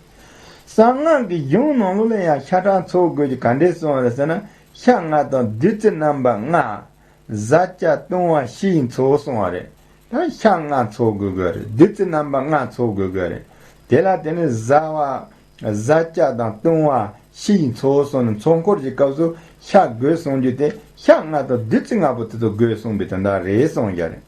གསང་སྔགས་ཀྱི་གཞུང་ནང་ལོགས་ལ་ཡང་ཤ་ཁྲག་འཚོགས་དགོས་ཀྱི་ག་འདྲས་གསུངས་པ་རེད་ཟེར་ན། ཤ་ལྔ་དང་བདུད་རྩི་རྣམ་པ་ལྔ། བཟའ་བཅའ་བཏུང་བ་བཞི་ཡིས་འཚོགས་གསུངས་པ་རེད། ད་ཤ་ལྔ་འཚོགས་དགོས་དགོས་རེད། བདུད་རྩི་རྣམ་པ་ལྔ་འཚོགས་དགོས་དགོས་རེད། དེ་ལ་དེ་ནས་བཟའ་བ། བཟའ་བཅའ་དང་བཏུང་བ་བཞི་ཡིས་འཚོགས་གསུངས་ནས། ཚོགས་འཁོར་གྱི་སྐབས་སུ་ཤ་དགོས་གསུངས་རྒྱུ་དེ་ཤ་ལྔ་དང་བདུད་རྩི་ལྔ་པོ་དེ་ཚོ་དགོས་གསུངས་པའི་དོན་དག་རེད་གསུངས་ཡོད་རེད།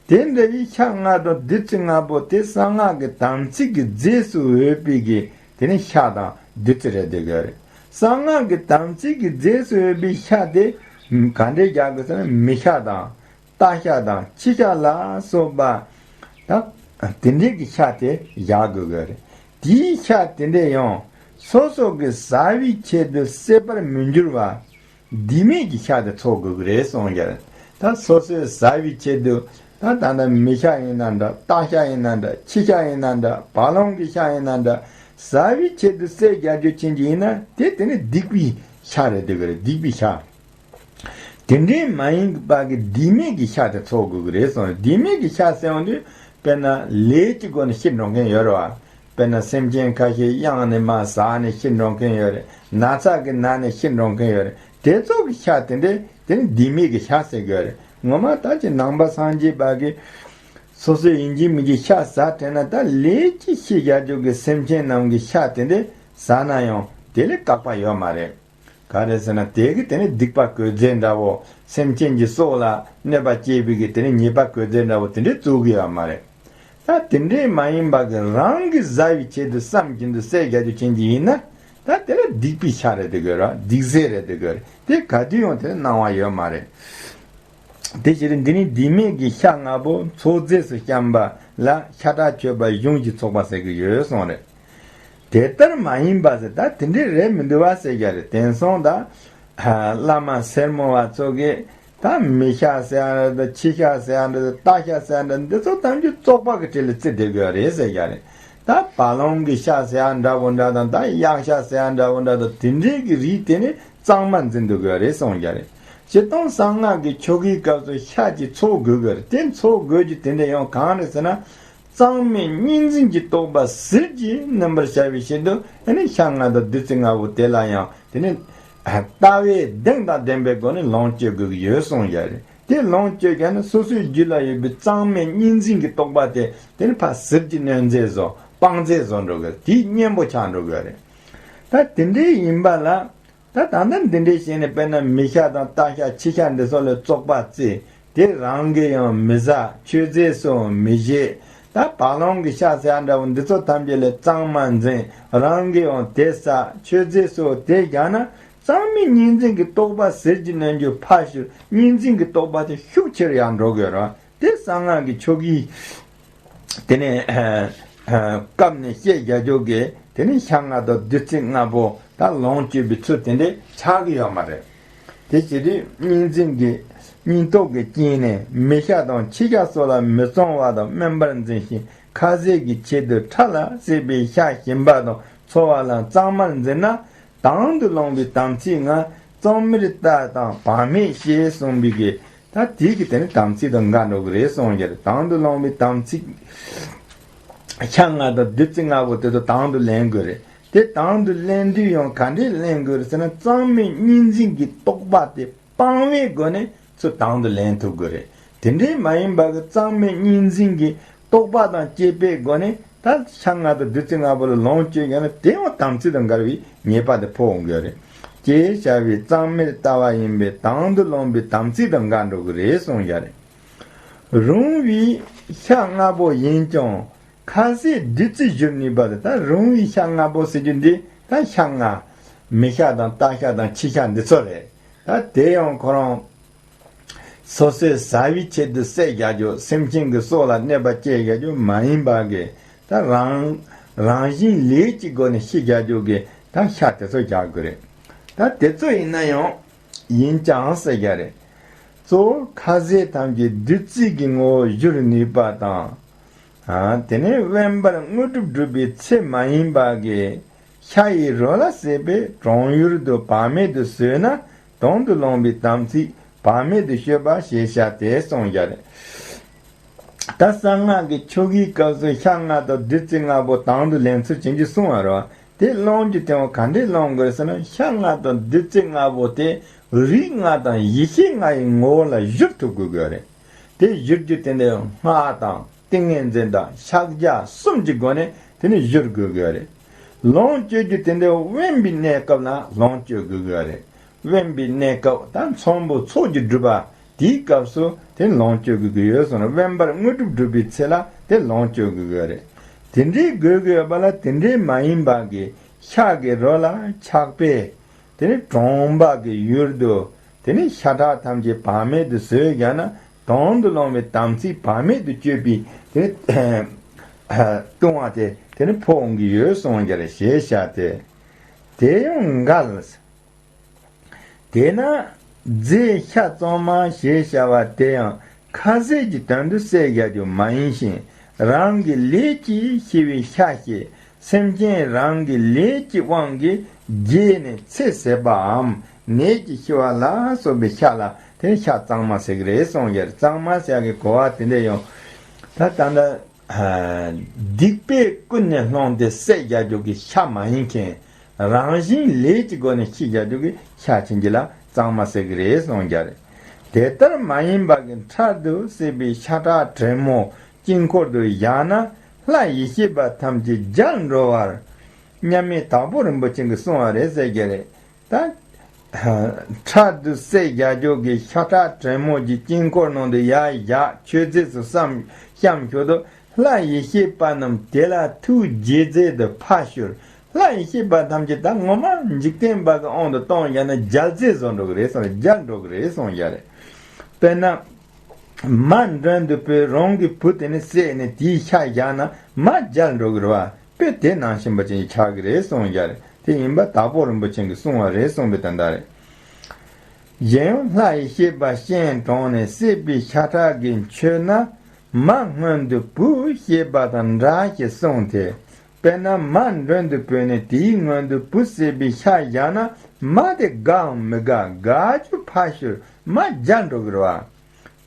དེ་འདྲ་བའི་ཤ་ལྔ་དང་བདུད་རྩི་ལྔ་པོ་དེ་གསང་སྔགས་ཀྱི་དམ་ཚིག་གི་རྫས་སུ་འོས་པའི་གི་དེ་ནི་ཤ་དང་བདུད་རྩི་རེད་བསྡད་ཡོད་རེད། གསང་སྔགས་ཀྱི་དམ་ཚིག་གི་རྫས་སུ་འོས་པའི་ཤ་དེ་ག་འདྲས་རྒྱག་དགོས་ཟེར་ན། མི་ཤ་དང་། རྟ་ཤ་དང་ཁྱི་ཤ་ལ་སོགས་པ་དང་དེ་འདྲའི་གི་ཤ་དེ་བཞག་དགོས་ཀྱི་རེད། དེའི་ཤ་དེ་འདྲས་ཡང་སོ་སོ་གི་ཟ་བའི་ཆེད་དུ་བསད་པར་མི་འགྱུར་བ། ལྡེ་མིག་གི་ཤ་དེ་འཚོགས་དགོས་ཀྱི་རེད་གསུངས་ཀྱི་རེད། ད་སོ་སོས་ཟ་བའི་ཆེད་དུ། ད་ད་ལྟ་མི་ཤ་ཡིན་ན་འདྲ། རྟ་ཤ་ཡིན་ན་འདྲ། ཁྱི་ཤ་ཡིན་ན་འདྲ། བ་ལང་གི་ཤ་ཡིན་ན་འདྲ། ཟ་བའི་ཆེད་དུ་བསད་རྒྱག་རྒྱུ་ཕྱིན་གྱི་ཡིན་ན། དེ་དེ་ནི་སྡིག་པའི་ཤ་རེད་བསྡད་ཀྱི་རེད། སྡིག་པའི་ཤ། དེ་འདྲའི་མ་ཡིན་པ་གི་ལྡེ་མིག་གི་ཤ་དེ་འཚོགས་དགོས་ཀྱི་རེད་གསུངས། ལྡེ་མིག་གི་ཤ་ཟེར་བ་དེ་དཔེར་ན་ལས་ཀྱི་སྒོ་ནས་ཤི་འགྲོ་མཁན་ཡོད་རེད་བ། དཔེར་ན་སེམས་ཅན་ཁ་ཤས་གཡང་ནས་མར་ཟགས་ནས་ཤི་འགྲོ་མཁན་ཡོད་རེད། ན་ཚ་གི་ནང་ནས་ཤི་འགྲོ་མཁན་ཡོད་རེད། དེ་ཚོ་གི་ཤ་དེ་འདྲ་དེ་ནི་ལྡེ་མིག་གི་ཤ་ཟེར་གྱི་ཡོད་རེད། ངོ་མ་ད་ཅི་ནང་པ་སངས་རྒྱས་པ་གི་སོ་སོའི་ཡིན་གཅིག་མིན་གཅིག་ཤ་ཟ་དྲན་ན། ད་ལས་ཀྱི་ཤི་རྒྱག་རྒྱུ་གི་སེམས་ཅན་རྣམས་ཀྱི་ཤ་དེ་འདྲ་ཟ་ན་ཡང་དེ་ལས་བཀག་པ་ཡོད་མ་རེད། ག་རེ་ཟེར་ན། དེ་གི་དེ་ནི་སྡིག་པ་གོས་རྫས་འདྲ་བོ། སེམས་ཅན་གྱི་སྲོག་ལ་གནོད་པ་སྐྱེལ་བའི་གི་དེ་ནི་ཉེས་པ་གོས་རྫས་འདྲ་བོ་དེ་འདྲའི་བཙུགས་གི་ཡོད་མ་རེད། ད་དེ་འདྲའི་མ་ཡིན་པ་གི་རང་གི་ཟ་བའི་ཆེད་དུ་བསམ་བཞིན་དུ་བསད་རྒྱག་རྒྱུ་ཅན་གྱི་ཡིན་ན། ད་དེ་ལ་སྡིག་པའི་ཤ་རེད་བསྡད་ཀྱི་རེད། སྡིག་རྫས་རེད་བསྡད་ཀྱི་རེད། དེ་ག་དུས་ཡང་དེ་ལ་གནང་བ་ཡོད་མ་རེད། དེ་ཕྱིར་འདི་ནི་ལྡེ་མིག་གི་ཤ་ལྔ་པོ་ཚོགས་རྫས་སུ་བཤམས་པ་ལ་ཤ་ཁྲག་མཆོད་པ་གཞུང་བཞིན་ཚོགས་པ་ཟེར་གྱི་ཡོད་གསུངས་རེད། དེ་ལྟར་མ་ཡིན་པ་ཟེར། ད་དེ་འདྲའི་རེད་མི་འདུག་བ་ཟེར་གྱི་རེད། དེང་སང་ད་བླ་མ་སེར་མོ་བ་ཚོ་གིས་ད་མི་ཤ་ཟེར་ཡ་འདྲ། ཁྱི་ཤ་ཟེར་ཡ་འདྲ། རྟ་ཤ་ཟེར་ཡ་འདྲ། འདི་ཚོ་ཐམས་ཅད་བཙོག་པ་གི་གྲས་ལ་བརྩི་བསྡད་དགོས་རེད་ཟེར་གྱི་རེད། ད་བ་ལང་གི་ཤ་ཟེར་ཡ་འདྲ་བོ་འདྲ་དང་། ད་གཡག་ཤ་ཟེར་ཡ་འདྲ་བོ་འདྲ་དང་། དེ་འདྲའི་གི་རིགས་དེ་ནི་གཙང་མ་འཛིན་སྡོད་དགོས་རེད་གསུངས་ཀྱི་རེད། སྤྱིར་བཏང་གསང་སྔགས་ཀྱི་ཆོ་གའི་སྐབས་སུ་ཤ་ཅིག་འཚོགས་དགོས་ཀྱི་རེད། དེ་འཚོགས་དགོས་རྒྱུ་དེ་འདྲ་ཡང་གང་རེད་ཟེར་ན། གཙང་མའི་གཉིས་འཛིན་གྱི་རྟོག་པ་ཟིལ་གྱིས་གནོན་པར་བྱ་བའི་ཕྱིར་དུ། ཨ་ནི་ཤ་ལྔ་དང་བདུད་རྩི་ལྔ་པོ་དེ་ལ་ཡང་དེ་ནི་ལྟ་བའི་གདེང་དང་ལྡན་པའི་སྒོ་ནས་ལོངས་སྤྱོད་དགོས་ཀྱི་ཡོད་གསུངས་ཀྱི་རེད། དེ་ལོངས་སྤྱོད་ཀྱང་ནི་སོ་སོའི་རྒྱུད་ལ་ཡོད་པའི་གཙང་མའི་གཉིས་འཛིན་གྱི་རྟོག་པ་དེ་དེ་ནི་ཕར་ཟིལ་གྱིས་གནོན་མཛད་བཟོ། སྤང་མཛད་བཟོ་འགྲོ་གི་རེད། དེའི་གཉེན་པོ་ཆགས་འགྲོ་གི་རེད། ད་དེ་འདྲའི་ཡིན་པ་ལ། ད་ད་ལྟ་འདི་འདྲའི་བྱས་ནས། དཔེར་ན་མི་ཤ་དང་རྟ་ཤ་ཁྱི་ཤ་འདི་ཚོ་ལ་བཙོག་པ་བརྩི། དེ་རང་གིས་ཡང་མི་ཟ། མཆོད་རྫས་སུ་མི་བཞེས། ད་བ་ལང་གི་ཤ་ཟེར་ཡ་འདྲ་བོ་འདི་ཚོ་ཐམས་ཅད་ལ་གཙང་མ་འཛིན། རང་གིས་ཡང་དེ་ཟ། མཆོད་རྫས་སུ་དེ་རྒྱག་ན། གཙང་མའི་གཉིས་འཛིན་གྱི་རྟོག་པ་ཟིལ་གྱིས་གནོན་རྒྱུ་ཕར་ཞོག་གཉིས་འཛིན་གྱི་རྟོག་པ་དེ་ཤུགས་ཆེ་རུ་ཡང་འགྲོ་དགོས་རེད། དེ་གསང་སྔགས་ཀྱི་ཆོ་གའི་དེ་ནས་སྐབས་ནས་བཤད་རྒྱག་རྒྱུ་གི་དེ་ནས་ཤ་ལྔ་དང་བདུད་རྩི་ལྔ་པོ་ད་ལོངས་སྤྱོད་པའི་ཚུལ་དེ་འདྲ་ཆགས་ཀྱི་ཡོད་མ་རེད། དེ་བྱས་དུས་གཉིས་འཛིན་གྱི་སྙིང་སྟོབས་ཀྱི་རྐྱེན་ནས་མི་ཤ་དང་ཁྱི་ཤ་སོགས་ལ་མི་གཙང་བ་དང་དམན་པར་འཛིན་ཞིང་། ཁ་ཟས་ཀྱི་ཆེད་དུ་ཁྲག་ལ་བསྲེས་པའི་ཤ་ཞིམ་པ་དང་ཚོ་བ་ལ་གཙང་མར་འཛིན་ན། དང་དུ་བླངས་པའི་དམ་ཚིག་ལྔ། གཙང་མར་བལྟ་དང་བག་མེད་བཞེས་གསུངས་པའི་གི། ད་དེའི་གི་དེ་ནི་དམ་ཚིག་དང་འགལ་འགྲོ་གི་རེད་གསུངས་ཀྱི་རེད། དང་དུ་བླངས་པའི་དམ་ཚིག་ཤ་ལྔ་དང་བདུད་རྩི་ལྔ་པོ་དེ་ཚོ་དང་དུ་ལེན་དགོས་རེད། དེ་དང་དུ་ལེན་དུས་ཡང་ག་འདྲས་ལེན་དགོས་རེད་ཟེར་ན། གཙང་མའི་གཉིས་འཛིན་གྱི་རྟོག་པ་དེ་སྤང་བའི་སྒོ་ནས་ཚུར་དང་དུ་ལེན་ཐུབ་དགོས་རེད། དེ་འདྲའི་མ་ཡིན་པ་གི་གཙང་མའི་གཉིས་འཛིན་གྱི་རྟོག་པ་དང་བཅས་པའི་སྒོ་ནས་ད་ཤ་ལྔ་དང་བདུད་རྩི་ལྔ་པོ་ལ་ལོངས་སྤྱོད་ཀྱང་ན། དེ་ཡང་དམ་ཚིག་དང་འགལ་བའི་ཉེས་པ་དེ་ཕོག་འོང་གི་རེད། ཅེས་བྱ་བའི་གཙང་མར་བལྟ་བ་ཡིན་པས་དང་དུ་བླངས་པའི་དམ་ཚིག་དང་འགལ་འགྲོ་གི་རེད་གསུངས་ཡ་རེད། རུང་བའི་ཤ་ལྔ་པོ་ཡིན་ཀྱང་ཁ་ཟས་བདུད་རྩི་བཞུར་ནུས་པ་དེ། ད་རུང་བའི་ཤ་ལྔ་པོ་ཟེར་རྒྱུ་འདི་ད་ཤ་ལྔ། མི་ཤ་དང་རྟ་ཤ་དང་ཁྱི་ཤ་འདི་ཚོ་རེད། ད་དེ་ཡང་ཁོ་རང་སོ་སོའི་ཟ་བའི་ཆེད་དུ་བསད་རྒྱག་རྒྱུ། སེམས་ཅན་གྱི་སྲོག་ལ་གནོད་པ་སྐྱེལ་རྒྱག་རྒྱུ་མ་ཡིན་པ་གི། ད་རང་རང་བཞིན་ལས་ཀྱི་སྒོ་ནས་ཤི་རྒྱག་རྒྱུ་གི་ ད་ཤ་དེ་ཚོ་རྒྱག་དགོས་རེད། ད་དེ་ཚོ་ཡིན་ན་ཡང་ཡིན་ཀྱང་ཟེར་རྒྱུ་རེད། གཙོ་བོ་ཁ་ཟས་ཐམས་ཅད་བདུད་རྩི་གི་ངོ་བོར་བསྒྱུར་ནུས་པ་དང་། ཨ། དེ་ནས་དབེན་པར་དངོས་གྲུབ་སྒྲུབ་པའི་ཚེ་མ་ཡིན་པ་གི་ཤ་ཡི་རོ་ལ་བསྲེས་པས་གྲོང་ཡུལ་དུ་བག་མེད་དུ་ཟོས་ན། དོན་དུ་བླངས་པའི་དམ་ཚིག་བག་མེད་དུ་སྤྱོད་པ་ཞེས་བྱ་སྟེ་གསུངས་པ་རེད། ད་གསང་སྔགས་ཀྱི་ཆོ་གའི་སྐབས་སུ་ཤ་ལྔ་དང་བདུད་རྩི་ལྔ་པོ་དང་དུ་ལེན་ཚུལ་བྱིན་གྱིས་གསུངས་པ་རེད། དེ་བླང་རྒྱུ་དེ་བ་ག་འདྲས་བླང་དགོས་ཟེར་ན། ཤ་ལྔ་དང་བདུད་རྩི་ལྔ་པོ་དེ་རིགས་ལྔ་དང་ཡེ་ཤེས་ལྔ་ཡི་ངོ་བོ་ལ་བསྒྱུར་ཐུབ་དགོས་ཀྱི་རེད། དེ་བསྒྱུར་རྒྱུ་དེ་འདྲའི་སྔགས་དང་། ཏིང་ངེ་འཛིན་དང་ཕྱག་རྒྱ་གསུམ་གྱི་སྒོ་ནས་དེ་ནི་བསྒྱུར་དགོས་ཀྱི་རེད། ལོངས་སྤྱོད་རྒྱུ་དེ་འདྲའི་དབེན་པའི་གནས་སྐབས་ལ་ལོངས་སྤྱོད་དགོས་ཀྱི་རེད། དབེན་པའི་གནས་སྐབས་དང་ཚོམ་བུ་ཚོགས་ཀྱི་སྒྲུབ་པ་དེའི་སྐབས་སུ་དེ་ལོངས་སྤྱོད་དགོས་ཀྱི་ཡོད་གསུངས་ནས། དབེན་པར་དངོས་གྲུབ་སྒྲུབ་པའི་ཚེ་ལ་དེ་ལོངས་སྤྱོད་དགོས་ཀྱི་རེད། དེ་འདྲའི་དགོས་ཀྱི་ཡོད་པ་ལ་དེ་འདྲའི་མ་ཡིན་པ་གི་ཤ་གི་རོ་ལ་ཆགས་པས། དེ་ནི་གྲོང་པ་གི་ཡུལ་དུ་དེ་ནི་ཤ་ཁྲག་ཐམས་ཅད་བག་མེད་དུ་ཟོས་བཞག་ན། དོན་དུ་བླངས་པའི་དམ་ཚིག་བག་མེད་དུ་སྤྱོད་པའི་དེ་ནི་ལྟུང་བ་དེ་དེ་ནི་ཕོག་འོང་གི་ཡོད་གསུངས་པ་རེད། ཞེས་བྱ་སྟེ། དེ་ཡང་འགལ། དེས་ན་རྫས་ཤ་གཙང་མ་ཞེས་བྱ་བ་དེ་ཡང་ཁ་ཟས་ཀྱི་དོན་དུ་བསད་བཞག་རྒྱུ་མ་ཡིན་ཞིང་། རང་གི་ལས་ཀྱིས་ཤི་བའི་ཤ་སྟེ། སེམས་ཅན་རང་གི་ལས་ཀྱི་དབང་གིས་རྒས་ནས་ཚེ་ཟད་པའམ་ནད་ཀྱིས་ཤི་བ་ལ་སོགས་པའི་ཤ་ལ་དེ་ནི་ཤ་གཙང་མ་ཟེར་གྱི་རེད་གསུངས་པ་རེད། གཙང་མ་ཟེར་གྱི་གོ་བ་དེ་འདྲ་ཡང་ད་ད་ལྟ། སྡིག་པས་ཀུན་ནས་བསླངས་ཏེ་བསད་བཞག་རྒྱུ་གི་ཤ་མ་ཡིན་མཁན། རང་བཞིན་ལས་ཀྱི་སྒོ་ནས་ཤི་བཞག་རྒྱུ་གི་ཤ་ཕྱིན་གྱི་ལ་གཙང་མ་ཟེར་གྱི་རེད་གསུངས་པ་རེད། དེ་ལྟར་མ་ཡིན་པ་གི་འཕྲལ་དུ་བསད་པའི་ཤ་ཁྲག་དྲོན་མོ་དཀྱིལ་འཁོར་དུ་བཞག་ན། ལྷ་ཡེ་ཤེས་པ་ཐམས་ཅད་བརྒྱལ་འགྲོ་བར་མཉམ་མེད་དྭགས་པོ་རིན་པོ་ཆེ་གིས་གསུངས་པ་རེད་ཟེར་གྱི་རེད། ད། འཕྲལ་དུ་བསད་བཞག་རྒྱུ་གི་ཤ་ཁྲག་དྲོན་མོ་གི་དཀྱིལ་འཁོར་ནང་དུ་ཡར་བཞག་མཆོད་རྫས་སུ་བསམ་བཤམས་ཞོར་དུ། ལྷ་ཡེ་ཤེས་པ་རྣམས་དེ་ལ་ཐུགས་དགྱེས་མཛད་དུ་ཕར་ཞོར། ལྷ་ཡེ་ཤེས་པ་ཐམས་ཅད་ད་ངོ་མ་འཇིག་རྟེན་པ་གི་དབང་དུ་གཏོང་བཞག་ན་བརྒྱལ་མཛད་བཟོ་འགྲོ་གི་རེད་གསུངས། བརྒྱལ་འགྲོ་གི་རེད་གསུངས་པ་རེད། དཔེར་ན། མ་མགྲོན་དུ་བོས་རང་གི་བུ་དེ་ནི་བསད་ནས་དེའི་ཤ་བཞག་ན་མ་བརྒྱལ་འགྲོ་གི་རེད་པ། དཔེ་དེ་ནང་བཞིན་པ་ཅན་ཆགས་ཀྱི་རེད་གསུངས་པ་རེད། དེ་ཡིན་པ་དྭགས་པོ་རིན་པོ་ཆེ་གིས་གསུངས་པ་རེད་གསུངས་པའི་དོན་དག་རེད། གཞན་ཡང་ལྷ་ཡི་བཤད་པ་སྤྱན་དྲངས་ནས་བསད་པའི་ཤ་ཁྲག་གིས་མཆོད་ན། མ་སྔོན་དུ་བུ་བཤད་པ་དང་འདྲ་ཞེས་གསུངས་ཏེ། དཔེར་ན་མ་མགྲོན་དུ་བོས་ནས་དེའི་སྔོན་དུ་བུ་བསད་པའི་ཤ་བཞག་ན། མ་དེ་དགའམ་མི་དགའ། དགའ་རྒྱུ་ཕར་ཞོར་མ་བརྒྱལ་འགྲོ་གི་རེད་པ།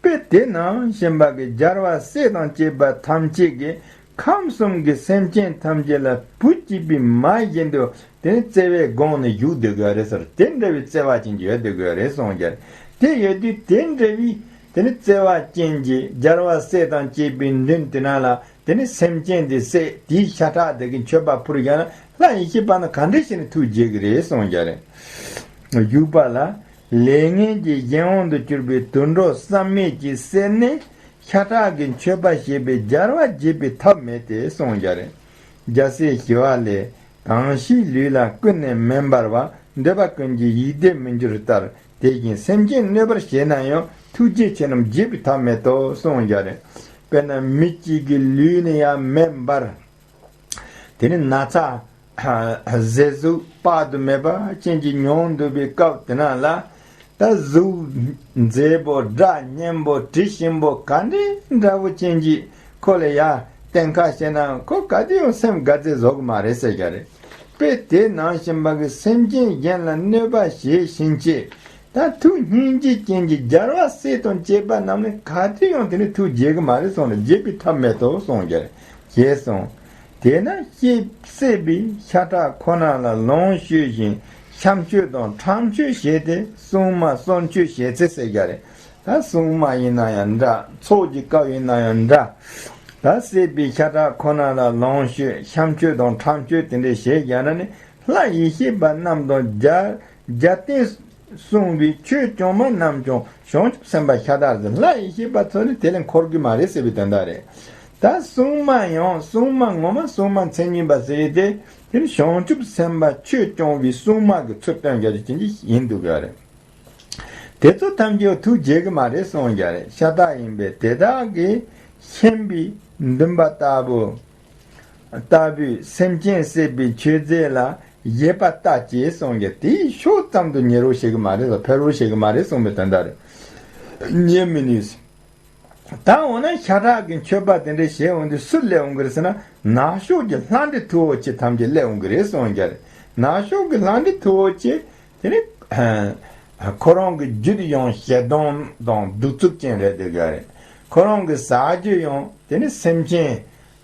དཔེ་དེ་ནང་བཞིན་པ་གི་སྦྱར་བ་སྲེག་དང་བཅས་པ་ཐམས་ཅད་ཀྱིས་ཁམས་གསུམ་གྱི་སེམས་ཅན་ཐམས་ཅད་ལ་བུ་གཅིག་པའི་མ་བཞིན་དུ་དེ་ནི་བརྩེ་བའི་སྒོ་ནས་བཞུགས་སྡོད་དགོས་རེད་ཟེར། དེ་འདྲ་བའི་བརྩེ་བ་ཅན་གྱི་ཡོད་སྡོད་དགོས་རེད་གསུངས་ཀྱང་། དེ་ཡོད་དུས་དེ་འདྲ་བའི་དེ་ནི་བརྩེ་བ་ཅན་གྱི་སྦྱར་བ་སྲེག་དང་བཅས་པའི་མདུན་དེ་ན་ལ་དེ་ནི་སེམས་ཅན་དེ་བསད། དེའི་ཤ་ཁྲག་དེ་གི་མཆོད་པ་ཕུལ་ཀྱང་ལྷ་ཡེ་ཤེས་པ་ན་ག་འདྲ་ཞིག་ནས་ཐུགས་དགྱེས་ཀྱི་རེད་གསུངས་ཀྱང་རེད། བཞུགས་པ་ལ། ལས་ངན་གྱི་གཞན་དབང་དུ་གྱུར་པའི་དུད་འགྲོ་བསམ་མེད་ཅིག་བསད་ནས་ཤ་ཁྲག་གི་མཆོད་པ་བྱེད་པའི་སྦྱར་བ་བགྱིས་པའི་ཐབས་མེད་དེ་གསུངས་ཀྱང་རེད། རྒྱལ་སྲས་ཞི་བ་ལྷས། གང་ཞིག་ལུས་ལ་ཀུན་ནས་མི་འབར་བ། འདོད་པ་ཀུན་གྱི་ཡིད་བདེ་མི་འགྱུར་ལྟར། དེ་བཞིན་སེམས་ཅན་གནོད་པར་བྱེད་ན་ཡང་། ཐུགས་རྗེ་ཆེ་རྣམས་བགྱིས་པའི་ཐབས་མེད་དོ་གསུངས་ཀྱང་རེད། དཔེར་ན་མི་གཅིག་གི་ལུས་ནི་ཡང་མེ་འབར། དེ་ནི་ན་ཚ་ཟས་ཟུག་དཔག་ཏུ་མེད་པ་ཅན་གྱི་མྱོང་འདུག་པའི་སྐབས་དེ་ན་ལ། ད་གཟུགས་མཛེས་པོ་སྒྲ་སྙན་པོ་དྲི་ཞིམ་པོ་ག་འདྲའི་འདྲ་བོ་ཅན་གྱི་ཁོ་ལ་ཡ་བསྟན་ཁ་བྱས་ན་ཁོ་ག་དུས་ཡང་སེམས་དགའ་མཛད་བཟོ་གི་མ་རེད་ཟེར་གྱི་རེད། དཔེ་དེ་ནང་བཞིན་པ་གི་སེམས་ཅན་གཞན་ལ་གནོད་པ་བྱེད་བཞིན་བྱེད། ད་ཐུགས་སྙིང་རྗེ་ཅན་གྱི་སྦྱར་བ་སྲེག་དང་བཅས་པ་རྣམས་ནི་ག་དུས་ཡང་དེ་ནི་ཐུགས་དགྱེས་གི་མ་རེད་གསུངས་ནས་བགྱིས་པའི་ཐབས་མེད་དོ་གསུངས་ཀྱང་རེད། ཞེས་གསུངས། དེས་ན་ཤ་བསད་པའི་ཤ་ཁྲག་ཁོ་ན་ལ་ལོངས་སྤྱོད་བཞིན་ཤ་མཆོད་དང་ཁྲག་མཆོད་བྱས་ཏེ་སྲུང་མ་གསོལ་མཆོད་བྱས་ཚེ་ཟེར་གྱི་རེད། ད་སྲུང་མ་ཡིན་ན་ཡང་འདྲ། ཚོགས་ཀྱི་སྐབས་ཡིན་ན་ཡང་འདྲ། ད་བསད་པའི་ཤ་ཁྲག་ཁོ་ན་ལ་ལོངས་སྤྱོད་ཤ་མཆོད་དང་ཁྲག་མཆོད་དེ་འདྲ་བྱས་བཞག་ན་ནི་ལྷ་ཡེ་ཤེས་པ་རྣམས་དང་རྒྱ་རྒྱལ་བསྟན་སྲུང་བའི་ཆོས་སྐྱོང་མ་རྣམས་ཀྱང་བྱང་ཆུབ་སེམས་དཔའ་ཤ་སྟག་ཟེར། ལྷ་ཡེ་ཤེས་པ་ཚོ་ནི་དེ་ལས་འཁོར་གི་མ་རེད་ཟེར་བའི་དོན་དག་རེད། ད་སྲུང་མ་ཡང་སྲུང་མ་ངོ་མ་སྲུང་མ་མཚན་ཉིད་པ་ཟེར་ཡས་དེ་དེ་ནི་བྱང་ཆུབ་སེམས་དཔའ་ཆོས་སྐྱོང་བའི་སྲུང་མ་གི་ཚུལ་སྟོན་རྒྱུ་ཅན་གྱི་ཡིན་འདུག་ག་རེད། དེ་ཚོ་ཐམས་ཅད་ཐུགས་དགྱེས་གི་མ་རེད་གསུངས་ཀྱང་རེད། ཤ་སྟག་ཡིན་པས་དེ་དག་གིས་ཤན་པའི་འདུན་པ་ལྟ་བུ། ལྟ་བུས་སེམས་ཅན་བསད་པའི་མཆོད་རྫས་ལ་ བཞེད་པ་ལྟ་ཅེས་གསུངས་ཀྱི། དེའི་ཕྱོགས་ཙམ་དུ་ཉེ་རུ་བྱེད་ཀྱི་མ་རེད་ལ། ཕེབས་རོགས་བྱེད་ཀྱི་མ་རེད་གསུངས་པའི་དོན་དག་རེད། ཉན་མི་ནུས། ད་འོ་ན་ཤ་ཁྲག་གི་མཆོད་པ་དེ་འདྲ་བྱེད་འོང་དུས་སུ་སླེབས་འོང་གི་རེད་ཟེར་ན། ནག་ཕྱོགས་ཀྱི་ལྷ་འདྲེ་མཐུ་བོ་ཆེ་ཐམས་ཅད་སླེབས་འོང་གི་རེད་གསུངས་ཀྱི་རེད། ནག་ཕྱོགས་ཀྱི་ལྷ་འདྲེ་མཐུ་བོ་ཆེ་དེ་ནི་ཁོ་རང་གི་རྒྱུད་ཡང་ཞེ་སྡང་དང་གདུག་རྩུབ་ཅན་རེད་འདུག་གི་རེད། ཁོ་རང་གི་ཟ་རྒྱུ་ཡང་དེ་ནི་སེམས་ཅན་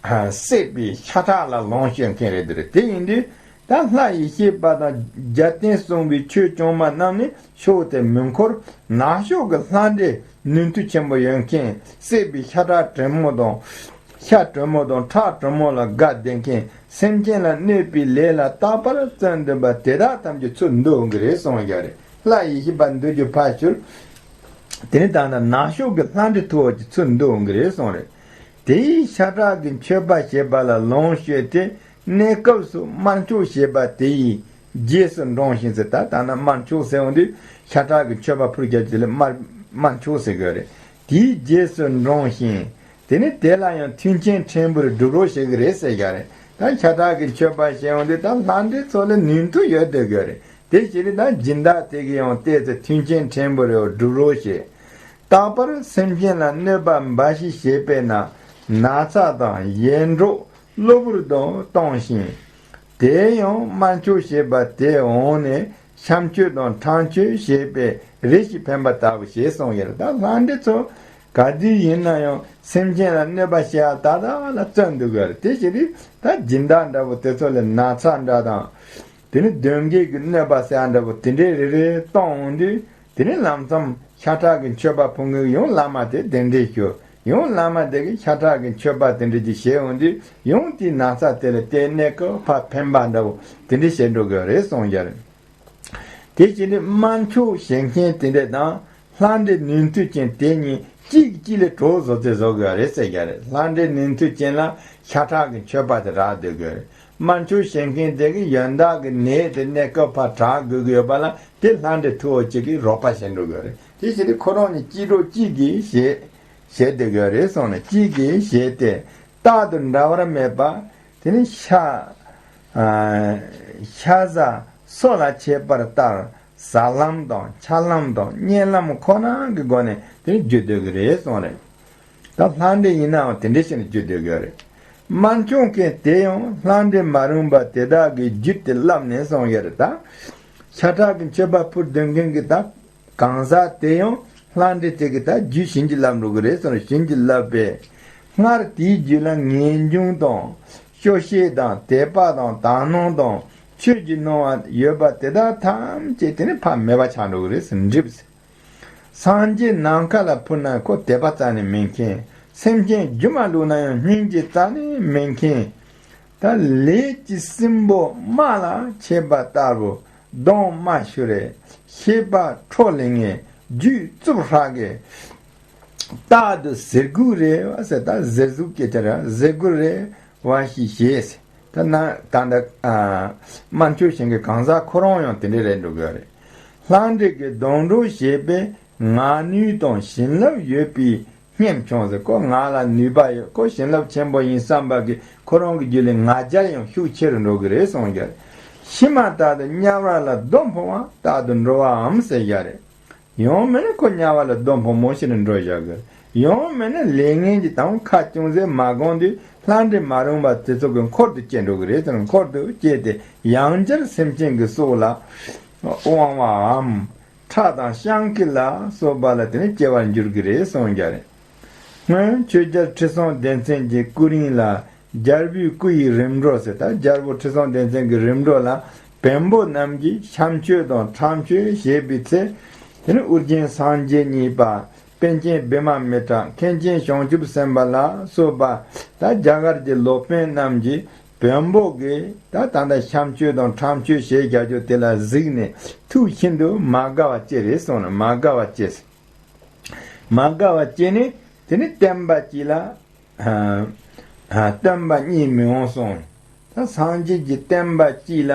བསད་པའི་ཤ་ཁྲག་ལ་ལོངས་སྤྱོད་མཁན་རེད་འདུག་རེད། དེ་ཡིན་དུས་ད་ལྷ་ཡེ་ཤེས་པ་དང་རྒྱལ་བསྟན་སྲུང་བའི་ཆོས་སྐྱོང་མ་རྣམས་ནི་ཕྱོགས་དེར་མི་འཁོར། ནག་ཕྱོགས་ཀྱི་ལྷ་འདྲེ་ནུས་མཐུ་ཆེན་པོ་ཡོད་མཁན། བསད་པའི་ཤ་ཁྲག་དྲོན་མོ་དང་། ཤ་དྲོན་མོ་དང་ཁྲག་དྲོན་མོ་ལ་དགའ་བདེ་མཁན། སེམས་ཅན་ལ་གནོད་པའི་ལས་ལ་རྟག་པར་བརྩོན་འདུན་པ་དེ་དག་ཐམས་ཅད་ཚུར་འདུ་འོང་གི་རེད་གསུངས་ཀྱི་རེད། ལྷ་ཡེ་ཤེས་པ་འདུ་རྒྱུ་ཕར་ཞོག་དེ་ནི་ད་ལྟ་ནག་ཕྱོགས་ཀྱི་ལྷ་འདྲེ་མཐུ་བོ་ཆེ་ཚུར་འདུ་འོང་གི་རེད་གསུངས་རེད། དེ་ཡིས་ཤ་ཁྲག་གི་མཆོད་པ་བྱེད་པ་ལ་ལོངས་སྤྱོད་དེ། གནས་སྐབས་སུ་དམར་མཆོད་བྱེད་པ་དེ་ཡི་རྗེས་སུ་འབྲང་ཞིང་ཟེར། ད་ལྟ་ན་དམར་མཆོད་ཟེར་འོང་དུས་ཤ་ཁྲག་གི་མཆོད་པ་ཕུལ་རྒྱུ་དེ་ལ་དམར་དམར་མཆོད་ཟེར་དགོས་རེད། དེའི་རྗེས་སུ་འབྲང་ཞིང་། དེ་ནི་དེ་ལ་ཡང་མཐུན་རྐྱེན་ཕྲན་བུར་སྒྲུབ་རོགས་བྱེད་ཀྱི་རེད་ཟེར་རྒྱུ་རེད། ད་ཤ་ཁྲག་གི་མཆོད་པ་བྱེད་འོང་དུས་ད་ལྷ་འདྲེ་ཚོ་ལ་ནུས་མཐུ་ཡོད་བསྡད་དགོས་རེད། དེ་བྱས་ནས་ད་སྦྱིན་བདག་དེ་གི་ཡང་ལྟས་ཚེ་མཐུན་རྐྱེན་ཕྲན་བུར་སྒྲུབ་རོགས་བྱེད། རྟག་པར་སེམས་ཅན་ལ་གནོད་པ་འབའ་ཞིག་བྱེད་པས་ན། ན་ཚ་དང་ཡེ་འདྲོག་གློ་བུར་དུ་གཏོང་ཞིང་། དེ་ཡང་དམར་མཆོད་བྱེད་པ་དེ་འོངས་ནས་ཤ་མཆོད་དང་ཁྲག་མཆོད་བྱེད་པས་རེ་ཞིག་ཕན་པ་ལྟ་བུ་ཞེས་གསུངས་ཡོད། ད་ལྷ་འདྲེ་ཚོ་ག་དུས་ཡིན་ན་ཡང་སེམས་ཅན་ལ་གནོད་པ་བྱེད་ཡ་ད་ད་ལ་བརྩོན་འདུག་གི་རེད། དེ་བྱེད་དུས་ད་སྦྱིན་བདག་འདྲ་བོ་དེ་ཚོ་ལ་ན་ཚ་འདྲ་དང་། དེ་ནི་གདོན་བགེགས་ཀྱི་གནོད་པ་ཟེར་ཡ་འདྲ་བོ་དེ་འདྲའི་རེ་རེ་གཏོང་འོང་དུས། དེ་ནས་ལམ་མཚམས་ཤ་ཁྲག་གི་མཆོད་པ་ཕུལ་མཁན་ཡང་བླ་མ་དེ་གདན་འདྲེན་ཞུ། ཡང་བླ་མ་དེ་གིས་ཤ་ཁྲག་གི་མཆོད་པ་དེ་འདྲ་ཅིག་བྱས་འོང་དུས་ཡང་དེའི་ན་ཚ་དེ་ལ་དེ་གནས་སྐབས་ཕར་ཕན་པ་འདྲ་བོ་དེ་འདྲ་བྱེད་འགྲོ་དགོས་རེད་གསུངས་ཡོད་རེད། དེ་བྱས་ནས་དམར་མཆོད་བྱེད་མཁན་དེ་འདྲ་དང་ལྷ་འདྲེ་ནུས་མཐུ་ཅན་དེ་གཉིས་གཅིག་གིས་གཅིག་ལ་གྲོགས་བཟོ་རྩིས་བཟོ་དགོས་རེད་ཟེར་གྱི་རེད། ལྷ་འདྲེ་ནུས་མཐུ་ཅན་ལ་ཤ་ཁྲག་གི་མཆོད་པ་དེ་རག་སྡོད་དགོས་རེད། དམར་མཆོད་བྱེད་མཁན་དེ་གིས་ཡོན་བདག་གི་ནད་དེ་གནས་སྐབས་ཕར་དྲག་དགོས་ཀྱི་ཡོད་པ་ལ་དེ་ལྷ་འདྲེ་མཐུ་བོ་གཅིག་གིས་རོགས་པ་བྱེད་འགྲོ་དགོས་རེད། དེ་བྱས་ཏེ་ཁོ་རང་གཉིས་གཅིག་གྲོགས་གཅིག་གིས་བྱེད་བྱེད་སྡོད་དགོས་རེད་གསུངས་ནས། གཅིག་གིས་བྱེད་དེ་རྟག་ཏུ་འབྲལ་བར་མེད་པ། དེ་ནི་ཤ་ཨ་ཤ་ཟ་སོ་ལ་ཆད་པར་ལྟར་ཟ་ལམ་དང་འཆའ་ལམ་དང་བརྙན་ལམ་ཁོ་ན་གི་སྒོ་ནས་དེ་ནི་བརྒྱུད་སྡོད་ཀྱི་རེད་གསུངས་རེད། ད་ལྷ་འདྲེ་ཡིན་ནའང་དེ་འདྲ་བྱས་ནས་བརྒྱུད་སྡོད་ཀྱི་རེད། དམར་མཆོད་མཁན་དེ་ཡང་ལྷ་འདྲེ་མ་རུངས་པ་དེ་དག་གི་རྒྱུད་དེ་བསླབས་ནས་གསུངས་ཡོད་རེད། ད་ཤ་ཁྲག་གི་མཆོད་པ་ཕུལ་སྡོད་མཁན་གྱི་ད་གང་ཟག་དེ་ཡང་ལྷ་འདྲེ་དེ་གི་ད་རྒྱུད་བྱིན་གྱིས་བརླབས་འགྲོ་གི་རེད་གསུངས་ནས། བྱིན་གྱིས་བརླབས་པས་སྔར་དེའི་རྒྱུད་ལ་ངེས་འབྱུང་དང་སྐྱོ་ཤས་དང་དད་པ་དང་དག་སྣང་དང་ཆོས་ཀྱི་སྣང་བ་ཡོད་པ་དེ་དག་ཐམས་ཅད་དེ་ནི་ཕར་མེད་པ་ཆགས་འགྲོ་གི་རེད་ཟེར། འགྲིབ། སངས་རྒྱས་ནམ་མཁའ་ལ་འཕུར་ན་ཁོ་དད་པ་རྩ་ནས་མེད་མཁན། སེམས་ཅན་རྒྱུ་མ་བླུགས་ན་ཡང་སྙིང་རྗེ་རྩ་ནས་མེད་མཁན། ད་ལས་ཀྱི་སྲིན་པོ་དམག་ལ་ཆས་པ་ལྟ་བུ་གདོང་དམར་ཤོས་རེད། ཤེས་པ་འཕྲོ་ལེན་ངེས་རྒྱུད་རྩུབ་ཧྲག་གི། རྟག་ཏུ་ཟེར་དགུ་རེ་བ་ཟེར། ད་ཟེར་ཟུག་སྐད་ཆ་རེད། ཟེར་དགུ་རེ་བ་ཞིག་བྱས། ད་ན་ད་ད་ཨ་དམར་མཆོད་བྱེད་མཁན་གང་ཟག་ཁོ་རང་ཡང་དེ་འདྲ་རེད་འགྲོ་དགོས་རེད། ལྷ་འདྲེ་གི་སྡོང་གྲོགས་བྱེད་པས་ངག་ནུས་དང་བྱིན་རླབས་ཡོད་པའི་སྙེམས་བྱུང་ཟེར། ཁོ་ངག་ལ་ནུས་པ་ཡོད། ཁོ་བྱིན་རླབས་ཆེན་པོ་ཡིན་བསམ་པ་གི་ཁོ་རང་གི་རྒྱུད་ལ་ང་རྒྱལ་ཡང་ཤུགས་ཆེ་རུ་འགྲོ་གི་རེད་གསུངས་ཀྱང་། ཕྱི་མ་ལྟར་དུ་དམྱལ་བ་ལ་རྡོ་འཕངས་པ་ལྟར་དུ་འགྲོ་བའམ་ཟེར་ཡ་རེད། ཡང་མིན་ན་ཁོ་དམྱལ་བ་ལ་རྡོ་འཕངས་མོ་ཞིག་ནས་འགྲོ་བཞག་གི། ཡང་མིན་ན་ལས་ངན་གྱི་དང་ཁ་ཅུང་ཟད་མ་གང་དུས་ལྷ་འདྲེ་མ་རུངས་པ་དེ་ཚོ་གི་འཁོར་དུ་སྐྱེ་འགྲོ་གི་རེད་ཟེར། འཁོར་དུ་སྐྱེས་ཏེ་ཡང་བསྐྱར་སེམས་ཅན་གྱི་སྲོག་ལ་དབང་བའམ་ཁྲག་དང་བཤང་གི་ལ་སོགས་པ་ལ་དེ་ནས་སྐྱེ་བར་འགྱུར་གི་རེད་གསུངས་ཀྱང་རེད། སྔོན་ཆོས་རྒྱལ་ཁྲི་སྲོང་ལྡེ་བཙན་གྱི་སྐུ་རིང་ལ་རྒྱལ་པོའི་སྐུ་ཡི་རིམ་གྲོ་ཟེར། ད་རྒྱལ་པོ་ཁྲི་སྲོང་ལྡེ་བཙན་གྱི་རིམ་གྲོ་ལ་བོན་པོ་རྣམས་ཀྱིས་ཤ་མཆོད་དང་ཁྲག་མཆོད་བྱེད་པའི་ཚེ། དེ་ནི་ཨོ་རྒྱན་སངས་རྒྱས་གཉིས་པ། པཎ་ཆེན་བི་མ་མི་ཏྲ། མཁན་ཆེན་བྱང་ཆུབ་སེམས་དཔའ་ལ་སོགས་པ། ད་རྒྱ་གར་གྱི་ལོ་པཎ་རྣམས་ཀྱིས་བོན་པོ་གིས་ད་ད་ལྟ་ཤ་མཆོད་དང་ཁྲག་མཆོད་བྱེད་རྒྱག་རྒྱུ་དེ་ལ་གཟིགས་ནས་ཐུགས་ཤིན་ཏུ་མ་དགའ་བ་སྐྱེས་རེད་གསུངས་ནས། མ་དགའ་བ་སྐྱེས། མ་དགའ་བ་སྐྱེས་ནས་དེ་ནི་བསྟན་པ་སྤྱི་ལ་ཨ་ཨ་སྟོན་པ་གཉིས་མི་འོང་གསུངས། ད་སངས་རྒྱས་ཀྱི་བསྟན་པ་སྤྱི་ལ་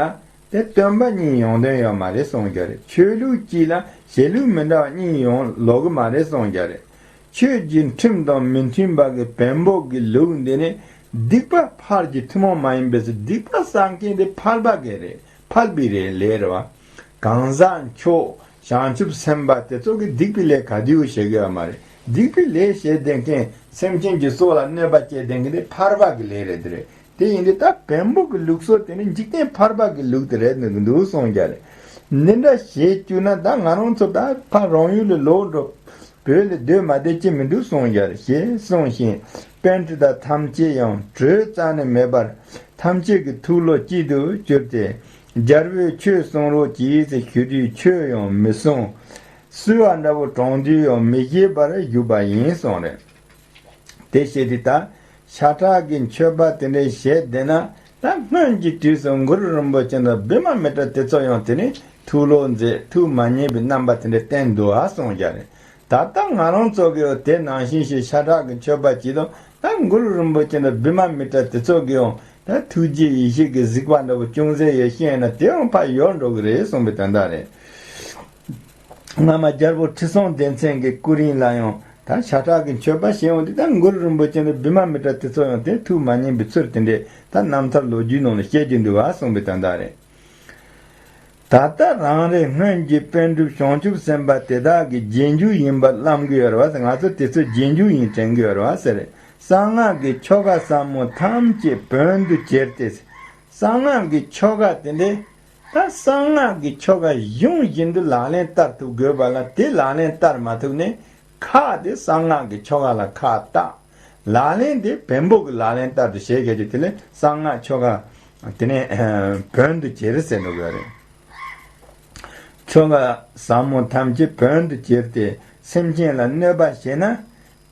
དེ་སྟོན་པ་གཉིས་ཡོང་དོན་ཡོད་མ་རེད་གསུངས་ཀྱི་རེད། ཆོས་ལུགས་སྤྱི་ལ་བྱེད་ལུགས་མི་འདྲ་བ་གཉིས་ཡོང་ལོག་གི་མ་རེད་གསུངས་ཀྱི་རེད། ཆོས་ཀྱི་ཁྲིམས་དང་མི་མཐུན་པ་གི་བོན་པོ་གི་ལུགས་འདི་ནི་སྡིག་པ་ཕར་གྱི་ཐུན་མོང་མ་ཡིན་པའི་ཚེ། སྡིག་པ་བསགས་མཁན་དེ་ཕལ་པ་གི་རེད། ཕལ་པའི་རེད་ལས་རེད་བ། གང་ཟག་མཆོག་བྱང་ཆུབ་སེམས་དཔའ་དེ་ཚོ་གི་སྡིག་པའི་ལས་ག་དུས་བྱེད་དགོས་ཡོད་མ་རེད། སྡིག་པའི་ལས་བྱེད་བསྡད་མཁན་སེམས་ཅན་གྱི་སྲོག་ལ་གནོད་པ་སྐྱེལ་བསྡད་མཁན་དེ་ཕལ་པ་གི་ལས་རེད་དེ་རེད། དེ་ཡིན་དུས་ད་བེམ་པོ་གི་ལུགས་སྲོལ་དེ་ནི་འཇིག་རྟེན་ཕལ་པ་གི་ལུགས་དེ་རེད་འདུག་གསུངས་རྒྱུ་རེད། འདི་འདྲ་བྱེད་བཅུག་ན་ད་ང་རང་ཚོ་ད་ཕར་རང་ཡུལ་ལ་ལོག་འགྲོ། བོད་ལ་སྡོད་མ་བསྡད་ཀྱི་མི་འདུག་གསུངས་རྒྱུ་རེད་ཞེས་གསུངས་ཤིང་། པཎྜི་ཏ་ཐམས་ཅད་ཡང་གྲོས་རྩ་ནས་མེད་པར་ཐམས་ཅད་ཀྱི་ཐུགས་བློ་གཅིག་ཏུ་གྱུར་ཏེ། རྒྱལ་པོས་ཆོས་གསུང་རོགས་གྱིས་ཟེར་ཞུ་དུས་ཆོས་ཡང་མི་གསུང་། གསོལ་བ་འདྲ་བོ་དྲང་དུས་ཡང་མི་བཞེས་པར་བཞུགས་པ་ཡིན་གསུངས་རེད། དེ་བྱས་ཏེ་ད་ཤ་ཁྲག་གི་མཆོད་པ་དེ་འདྲའི་བྱས་བསྡད་ན། ད་སྔོན་གྱི་དུས་སུ་གུ་རུ་རིན་པོ་ཆེ་དང་བི་མ་མི་ཏྲ་དེ་ཚོ་ཡང་དེ་ནི་ཐུགས་བློ་མཛད་ཐུགས་མ་མཉེས་པའི་རྣམ་པ་དེ་འདྲ་བསྟན་འདུག་ཨ་གསུངས་རྒྱུ་རེད། ད་ལྟ་ང་རང་ཚོ་གིས་དེ་ནང་བཞིན་ཞིག་ཤ་ཁྲག་གི་མཆོད་པ་བྱེད་དང་ད་གུ་རུ་རིན་པོ་ཆེ་དང་བི་མ་མི་ཏྲ་དེ་ཚོ་གིས་ཡང་ད་ཐུགས་རྗེ་ཡེ་ཤེས་ཀྱི་གཟིགས་པ་འདྲ་བོ་ཅུང་ཟད་ཡོད་ཤེས་ན་དེ་ཡང་ཕར་ཡོལ་འགྲོ་གི་རེད་གསུངས་པའི་དོན་དག་རེད། སྔ་མ་རྒྱལ་པོ་ཁྲི་སྲོང་ལྡེ་བཙན་གྱི་སྐུ་རིང་ལ་ཡང་ད་ཤ་ཁྲག་གི་མཆོད་པ་བྱེད་འོང་དུས་ད་གུ་རུ་རིན་པོ་ཆེ་ནས་བི་མ་མི་ཏྲ་དེ་ཚོ་ཡང་དེ་ཐུགས་མ་མཉེས་པའི་ཚུལ་དེ་འདྲས་ད་རྣམ་ཐར་ལོ་རྒྱུས་ནང་ལ་བཤད་ཀྱི་འདུག་བ་གསུངས་པའི་དོན་དག་རེད། ད་ལྟ་རང་རེ་སྔོན་གྱི་པཎ་གྲུབ་བྱང་ཆུབ་སེམས་དཔའ་དེ་དག་གི་རྗེས་འཇུག་ཡིན་པར་བླང་གི་ཡོད་རེད་བ་ཟེར། ང་ཚོ་དེ་ཚོའི་རྗེས་འཇུག་ཡིན་དྲན་གི་ཡོད་རེད་བ་ཟེར། གསང་སྔགས་ཀྱི་ཆོ་ག་ཟབ་མོ་ཐམས་ཅད་བོན་དུ་གྱེར་ཏེ། གསང་སྔགས་ཀྱི་ཆོ་ག་དེ་འདྲས། ད་གསང་སྔགས་ཀྱི་ཆོ་ག་གཞུང་བཞིན་དུ་ལག་ལེན་བསྟར་ཐུབ་དགོས་པ་ལ་དེ་ལག་ལེན་བསྟར་མ་ཐུབ་ནས་ཁ་དེ་གསང་སྔགས་ཀྱི་ཆོ་ག་ལ་ཁ་བཏགས། ལག་ལེན་དེ་བེམ་པོ་གི་ལག་ལེན་ལྟར་དུ་བྱེད་དགོས་ཀྱི་དེ་ལས་གསང་སྔགས་ཆོ་ག་དེ་ནས་བོན་དུ་གྱེར་ཟེར་འགྲོ་གི་རེད། ཆོ་ག་ཟབ་མོ་ཐམས་ཅད་བོན་དུ་གྱེར་ཏེ་སེམས་ཅན་ལ་གནོད་པ་བྱས་ན།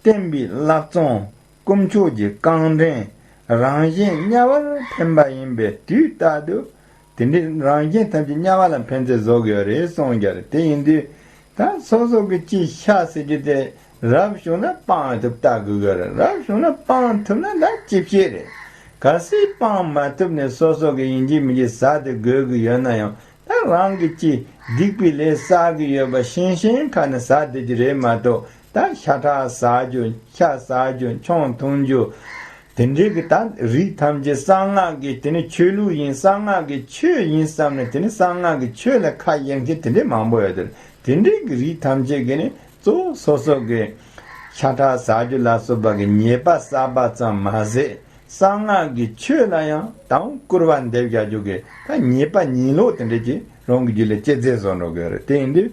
བསྟན་པའི་བསླབ་བྱ་དཀོན་མཆོག་གི་རྐང་འདྲེན། རང་གཞན་དམྱལ་བར་འཕེན་པ་ཡིན་པས་དུས་རྟག་ཏུ། དེ་འདྲའི་རང་གཞན་ཐམས་ཅད་དམྱལ་བ་ལ་འཕེན་ཚེ་བཟོ་དགོས་རེད་གསུངས་རྒྱུ་རེད། དེ་ཡིན་དུས་ད་སོ་སོ་གི་ཅི་ཤ་ཟེར་རྒྱུ་དེ་རབ་བྱུང་ན་སྤང་ཐུབ་ལྟ་དགོས་ཀྱི་རེད། རབ་བྱུང་ན་སྤང་ཐུབ་ན་ད་ཅི་བྱེད་རེད། གལ་སྲིད་སྤང་མ་ཐུབ་ནས་སོ་སོ་གི་ཡིན་གཅིག་མིན་གཅིག་ཟ་དེ་དགོས་ཀྱི་ཡོད་ན་ཡང་། ད་རང་གི་ཅི་སྡིག་པའི་ལས་བསགས་ཀྱི་ཡོད་པ་ཤེས་ཤེས་ཁ་ནས་ཟ་བསྡད་ཀྱི་རེད་མ་གཏོགས། ད་ཤ་ཁྲག་ཟ་རྒྱུ་ཤ་ཟ་རྒྱུ་མཆོང་འཐུང་རྒྱུ། དེ་འདྲའི་གི་ད་རིགས་ཐམས་ཅད་གསང་སྔགས་ཀྱི་དེ་ནི་ཆོས་ལུགས་ཡིན། གསང་སྔགས་ཀྱི་ཆོས་ཡིན་བསམ་ནས་དེ་ནི་གསང་སྔགས་ཀྱི་ཆོས་ལ་ཁ་གཡེང་མཁན་དེ་འདྲའི་མང་པོ་ཡོད་དེ། དེ་འདྲའི་གི་རིགས་ཐམས་ཅད་ཀྱི་ནི་གཙོ་བོ་སོ་སོ་གི་ཤ་ཁྲག་ཟ་རྒྱུ་ལ་སོགས་པ་གི་ཉེས་པ་བསགས་པ་ཙམ་མ་ཟད། གསང་སྔགས་ཀྱི་ཆོས་ལ་ཡང་དང་སྐུར་བ་འདེབས་བྱ་རྒྱུ་གི་ད་ཉེས་པ་ཉེས་ལོག་དེ་འདྲ་ཅིག་རང་གི་རྒྱུད་ལ་སྐྱེ་རྫས་བཟོ་འགྲོ་གི་རེད། དེ་ཡིན་དུས་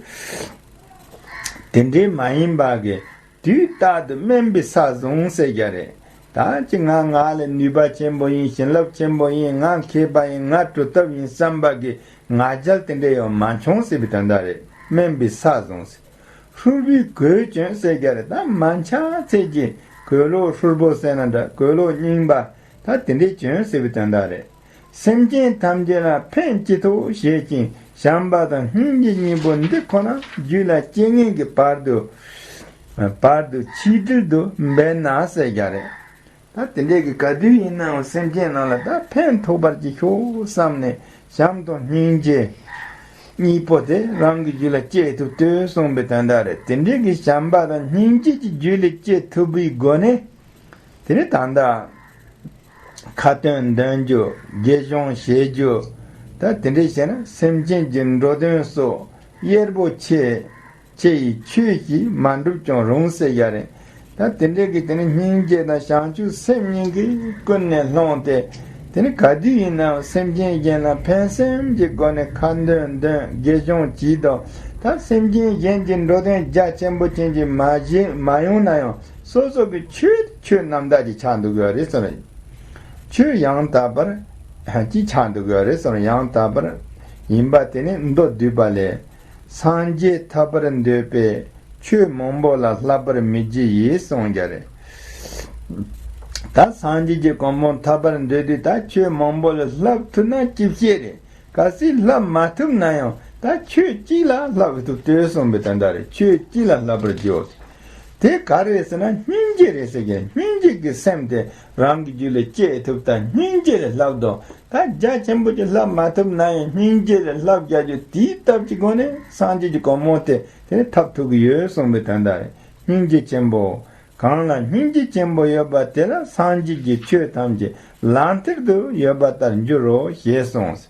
དེ་འདྲའི་མ་ཡིན་པ་གི་དུས་རྟག་ཏུ་སྨན་པའི་ས་བཟུང་ཟེར་རྒྱུ་རེད། ད་ཅི་ང་ང་ལ་ནུས་པ་ཆེན་པོ་ཡིན། བྱིན་རླབས་ཆེན་པོ་ཡིན། ང་མཁས་པ་ཡིན། ང་གྲུབ་ཐོབ་ཡིན་བསམ་པ་གི་ང་རྒྱལ་དེ་འདྲ་ཡང་མ་འཆང་ཟེར་བའི་དོན་དག་རེད། སྨན་པའི་ས་བཟུང་ཟེར། ཧྲུལ་པོའི་གོས་གྱོན་ཟེར་རྒྱུ་རེད། ད་མ་འཆམ་ཚད་ཀྱི་གོས་ལོག་ཧྲུལ་པོ་ཟེར་ན་འདྲ། གོས་ལོག་རྙིང་པ་ད་དེ་འདྲའི་གྱོན་ཟེར་བའི་དོན་དག་རེད། སེམས་ཅན་ཐམས་ཅད་ལ་ཕན་ཅི་ཐོགས་བྱེད་ཅིང་བྱམས་པ་དང་སྙིང་རྗེ་གཉིས་པོ་འདི་ཁོ་ན་རྒྱུད་ལ་སྐྱེ་མཁན་གྱི་བར་དུ། བར་དུ་ཆིག་དྲིལ་དུ་འབད་ན་ཟེར་རྒྱུ་རེད། ད་དེ་འདྲའི་གི་ག་དུས་ཡིན་ནའང་སེམས་ཅན་རྣམས་ལ་ད་ཕན་ཐོགས་པར་ཅིག་ཤོག་བསམ་ནས་བྱམས་དང་སྙིང་རྗེ་གཉིས་པོ་དེ་རང་གི་རྒྱུད་ལ་སྐྱེ་ཐུབ་ལྟོས་གསུངས་པའི་དོན་དག་རེད། དེ་འདྲའི་གི་བྱམས་པ་དང་སྙིང་རྗེ་གྱི་རྒྱུད་ལ་སྐྱེ་ཐུབ་པའི་སྒོ་ནས། དེ་ནས་ད་ལྟ་ཁ་ཏོན་འདོན་རྒྱུ། དགེ་སྦྱོང་བྱེད་རྒྱུ། ད་དེ་འདྲའི་བྱས་ན་སེམས་ཅན་གྱི་འགྲོ་དོན་སོགས་གཡེར་པོ་ཆེ་ཆེ་ཡི་ཆོས་ཤིག་མ་འགྲུབ་ཀྱང་རུང་ཟེར་ཡ་རེད། ད་དེ་འདྲའི་གི་དེ་ནི་སྙིང་རྗེ་དང་བྱང་ཆུབ་སེམས་གཉིས་ཀྱིས་ཀུན་ནས་བསླངས་ཏེ། དེ་ནི་ག་དུས་ཡིན་ནའང་སེམས་ཅན་གཞན་ལ་ཕན་སེམས་ཀྱི་སྒོ་ནས་ཁ་འདོན་འདོན་དགེ་སྦྱོང་གྱིས་དང་། ད་སེམས་ཅན་གཞན་གྱི་འགྲོ་དོན་རྒྱ་ཆེན་པོ་ཅན་གྱི་མ་བྱེད་མ་ཡོང་ན་ཡང་སོ་སོ་གི་ཆོས་ཆོས་རྣམ་དག་ཅིག་ཆགས་འདུག་གི་རེད་ཟེར། ཆོས་ཡང་དག་པར་ཅིག་ཆགས་འདུག་གི་རེད་ཟེར། ཡང་དག་པར་ཡིན་པ་དེ་ནི་མདོ་སྡུད་པ་ལས། སངས་རྒྱས་ཐོབ་པར་འདོད་པས་ཆོས་མང་པོ་ལ་བསླབ་པར་མི་བགྱི་ཡིས་གསུངས་རྒྱུ་རེད། ད་སངས་རྒྱས་ཀྱི་གོ་འཕང་ཐོབ་པར་འདོད་དུས་ད་ཆོས་མང་པོ་ལ་བསླབ་ཐུབ་ན་ཅི་བྱེད་རེད། གལ་སྲིད་བསླབ་མ་ཐུབ་ན་ཡང་ད་ཆོས་གཅིག་ལ་བསླབ་ཐུབ་ལྟོས་གསུངས་པའི་དོན་དག་རེད། ཆོས་གཅིག་ལ་བསླབ་པར་བགྱིའོ། དེ་ག་རེ་རེད་ཟེར་ན་སྙིང་རྗེ་རེད་ཟེར་གྱི། སྙིང་རྗེ་གི་སེམས་དེ་རང་གི་རྒྱུད་ལ་སྐྱེ་ཐུབ། ད་སྙིང་རྗེ་ལས་བསླབ་དང་། ད་རྒྱ་ཆེན་པོ་ཅིག་བསླབ་མ་ཐུབ་ན་ཡང་སྙིང་རྗེ་ལས་བསླབ་རྒྱག་རྒྱུ་དེའི་སྟབས་ཀྱི་སྒོ་ནས་སངས་རྒྱས་ཀྱི་གོ་འཕང་དེ་དེ་ནི་ཐོབ་ཐུབ་ཀྱི་ཡོད་གསུངས་པའི་དོན་དག་རེད། སྙིང་རྗེ་ཆེན་པོ། གང་ལ་སྙིང་རྗེ་ཆེན་པོ་ཡོད་པ་དེ་ལ་སངས་རྒྱས་ཀྱི་ཆོས་ཐམས་ཅད་ལག་མཐིལ་དུ་ཡོད་པ་ལྟར་འགྱུར་རོ་ཞེས་གསུངས།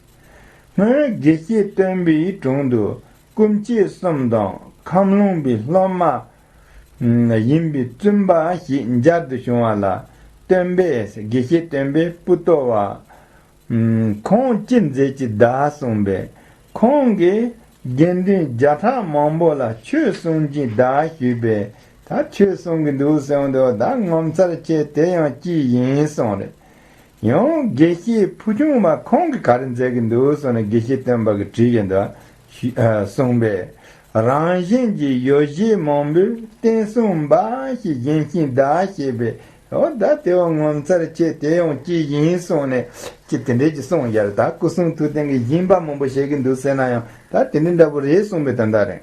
སྔོན་དགེ་བཤེས་སྟོན་པའི་དྲུང་དུ་སྐུ་མཆེད་གསུམ་དང་ཁམས་ལུང་པའི་སློབ་མ་ཡིན་པའི་བཙུན་པ་ཞིག་མཇལ་དུ་བྱུང་བ་ལ། སྟོན་པས། དགེ་བཤེས་སྟོན་པས་པུ་ཏོ་བ། ཁོང་ཅི་མཛད་ཀྱི་གདའ་གསུངས་པས། ཁོང་གིས་དགེ་འདུན་བརྒྱ་ཕྲག་མང་པོ་ལ་ཆོས་གསུང་གི་གདའ་ཞུས་པས། ད་ཆོས་གསུང་གི་འདུག་གསུངས་དུས། ད་ངོ་མཚར་ཆེ། དེ་ཡང་ཅི་ཡིན་གསུངས་རེད། ཡང་དགེ་བཤེས་ཕུ་ཆུང་བ་ཁོང་གིས་ག་རེ་མཛད་ཀྱི་འདུག་གསུངས་ནས་དགེ་བཤེས་སྟོན་པ་གིས་དྲིས་ཀྱི་འདུག་ཞུ། ཨ། གསུངས་པས། རང་བཞིན་གྱི་ཡོ་བྱད་མང་པོས་བསྟན་སྲུང་འབའ་ཞིག་བཞེངས་ཤིང་གདའ་ཞེས་པས། འོ་ད་དེ་བ་ངོ་མཚར་ཆེ། དེ་ཡང་ཅི་ཡིན་གསུངས་ནས་ཅི་དེ་འདྲས་ཀྱི་གསུངས་ཡར། ད་སྐུ་གསུང་ཐུགས་རྟེན་གྱི་བཞེངས་པ་མང་པོ་བཞེངས་ཀྱི་འདུག་ཟེར་ན་ཡང་ད་དེ་འདྲ་འདྲ་པོ་རེད་གསུངས་པའི་དོན་དག་རེད།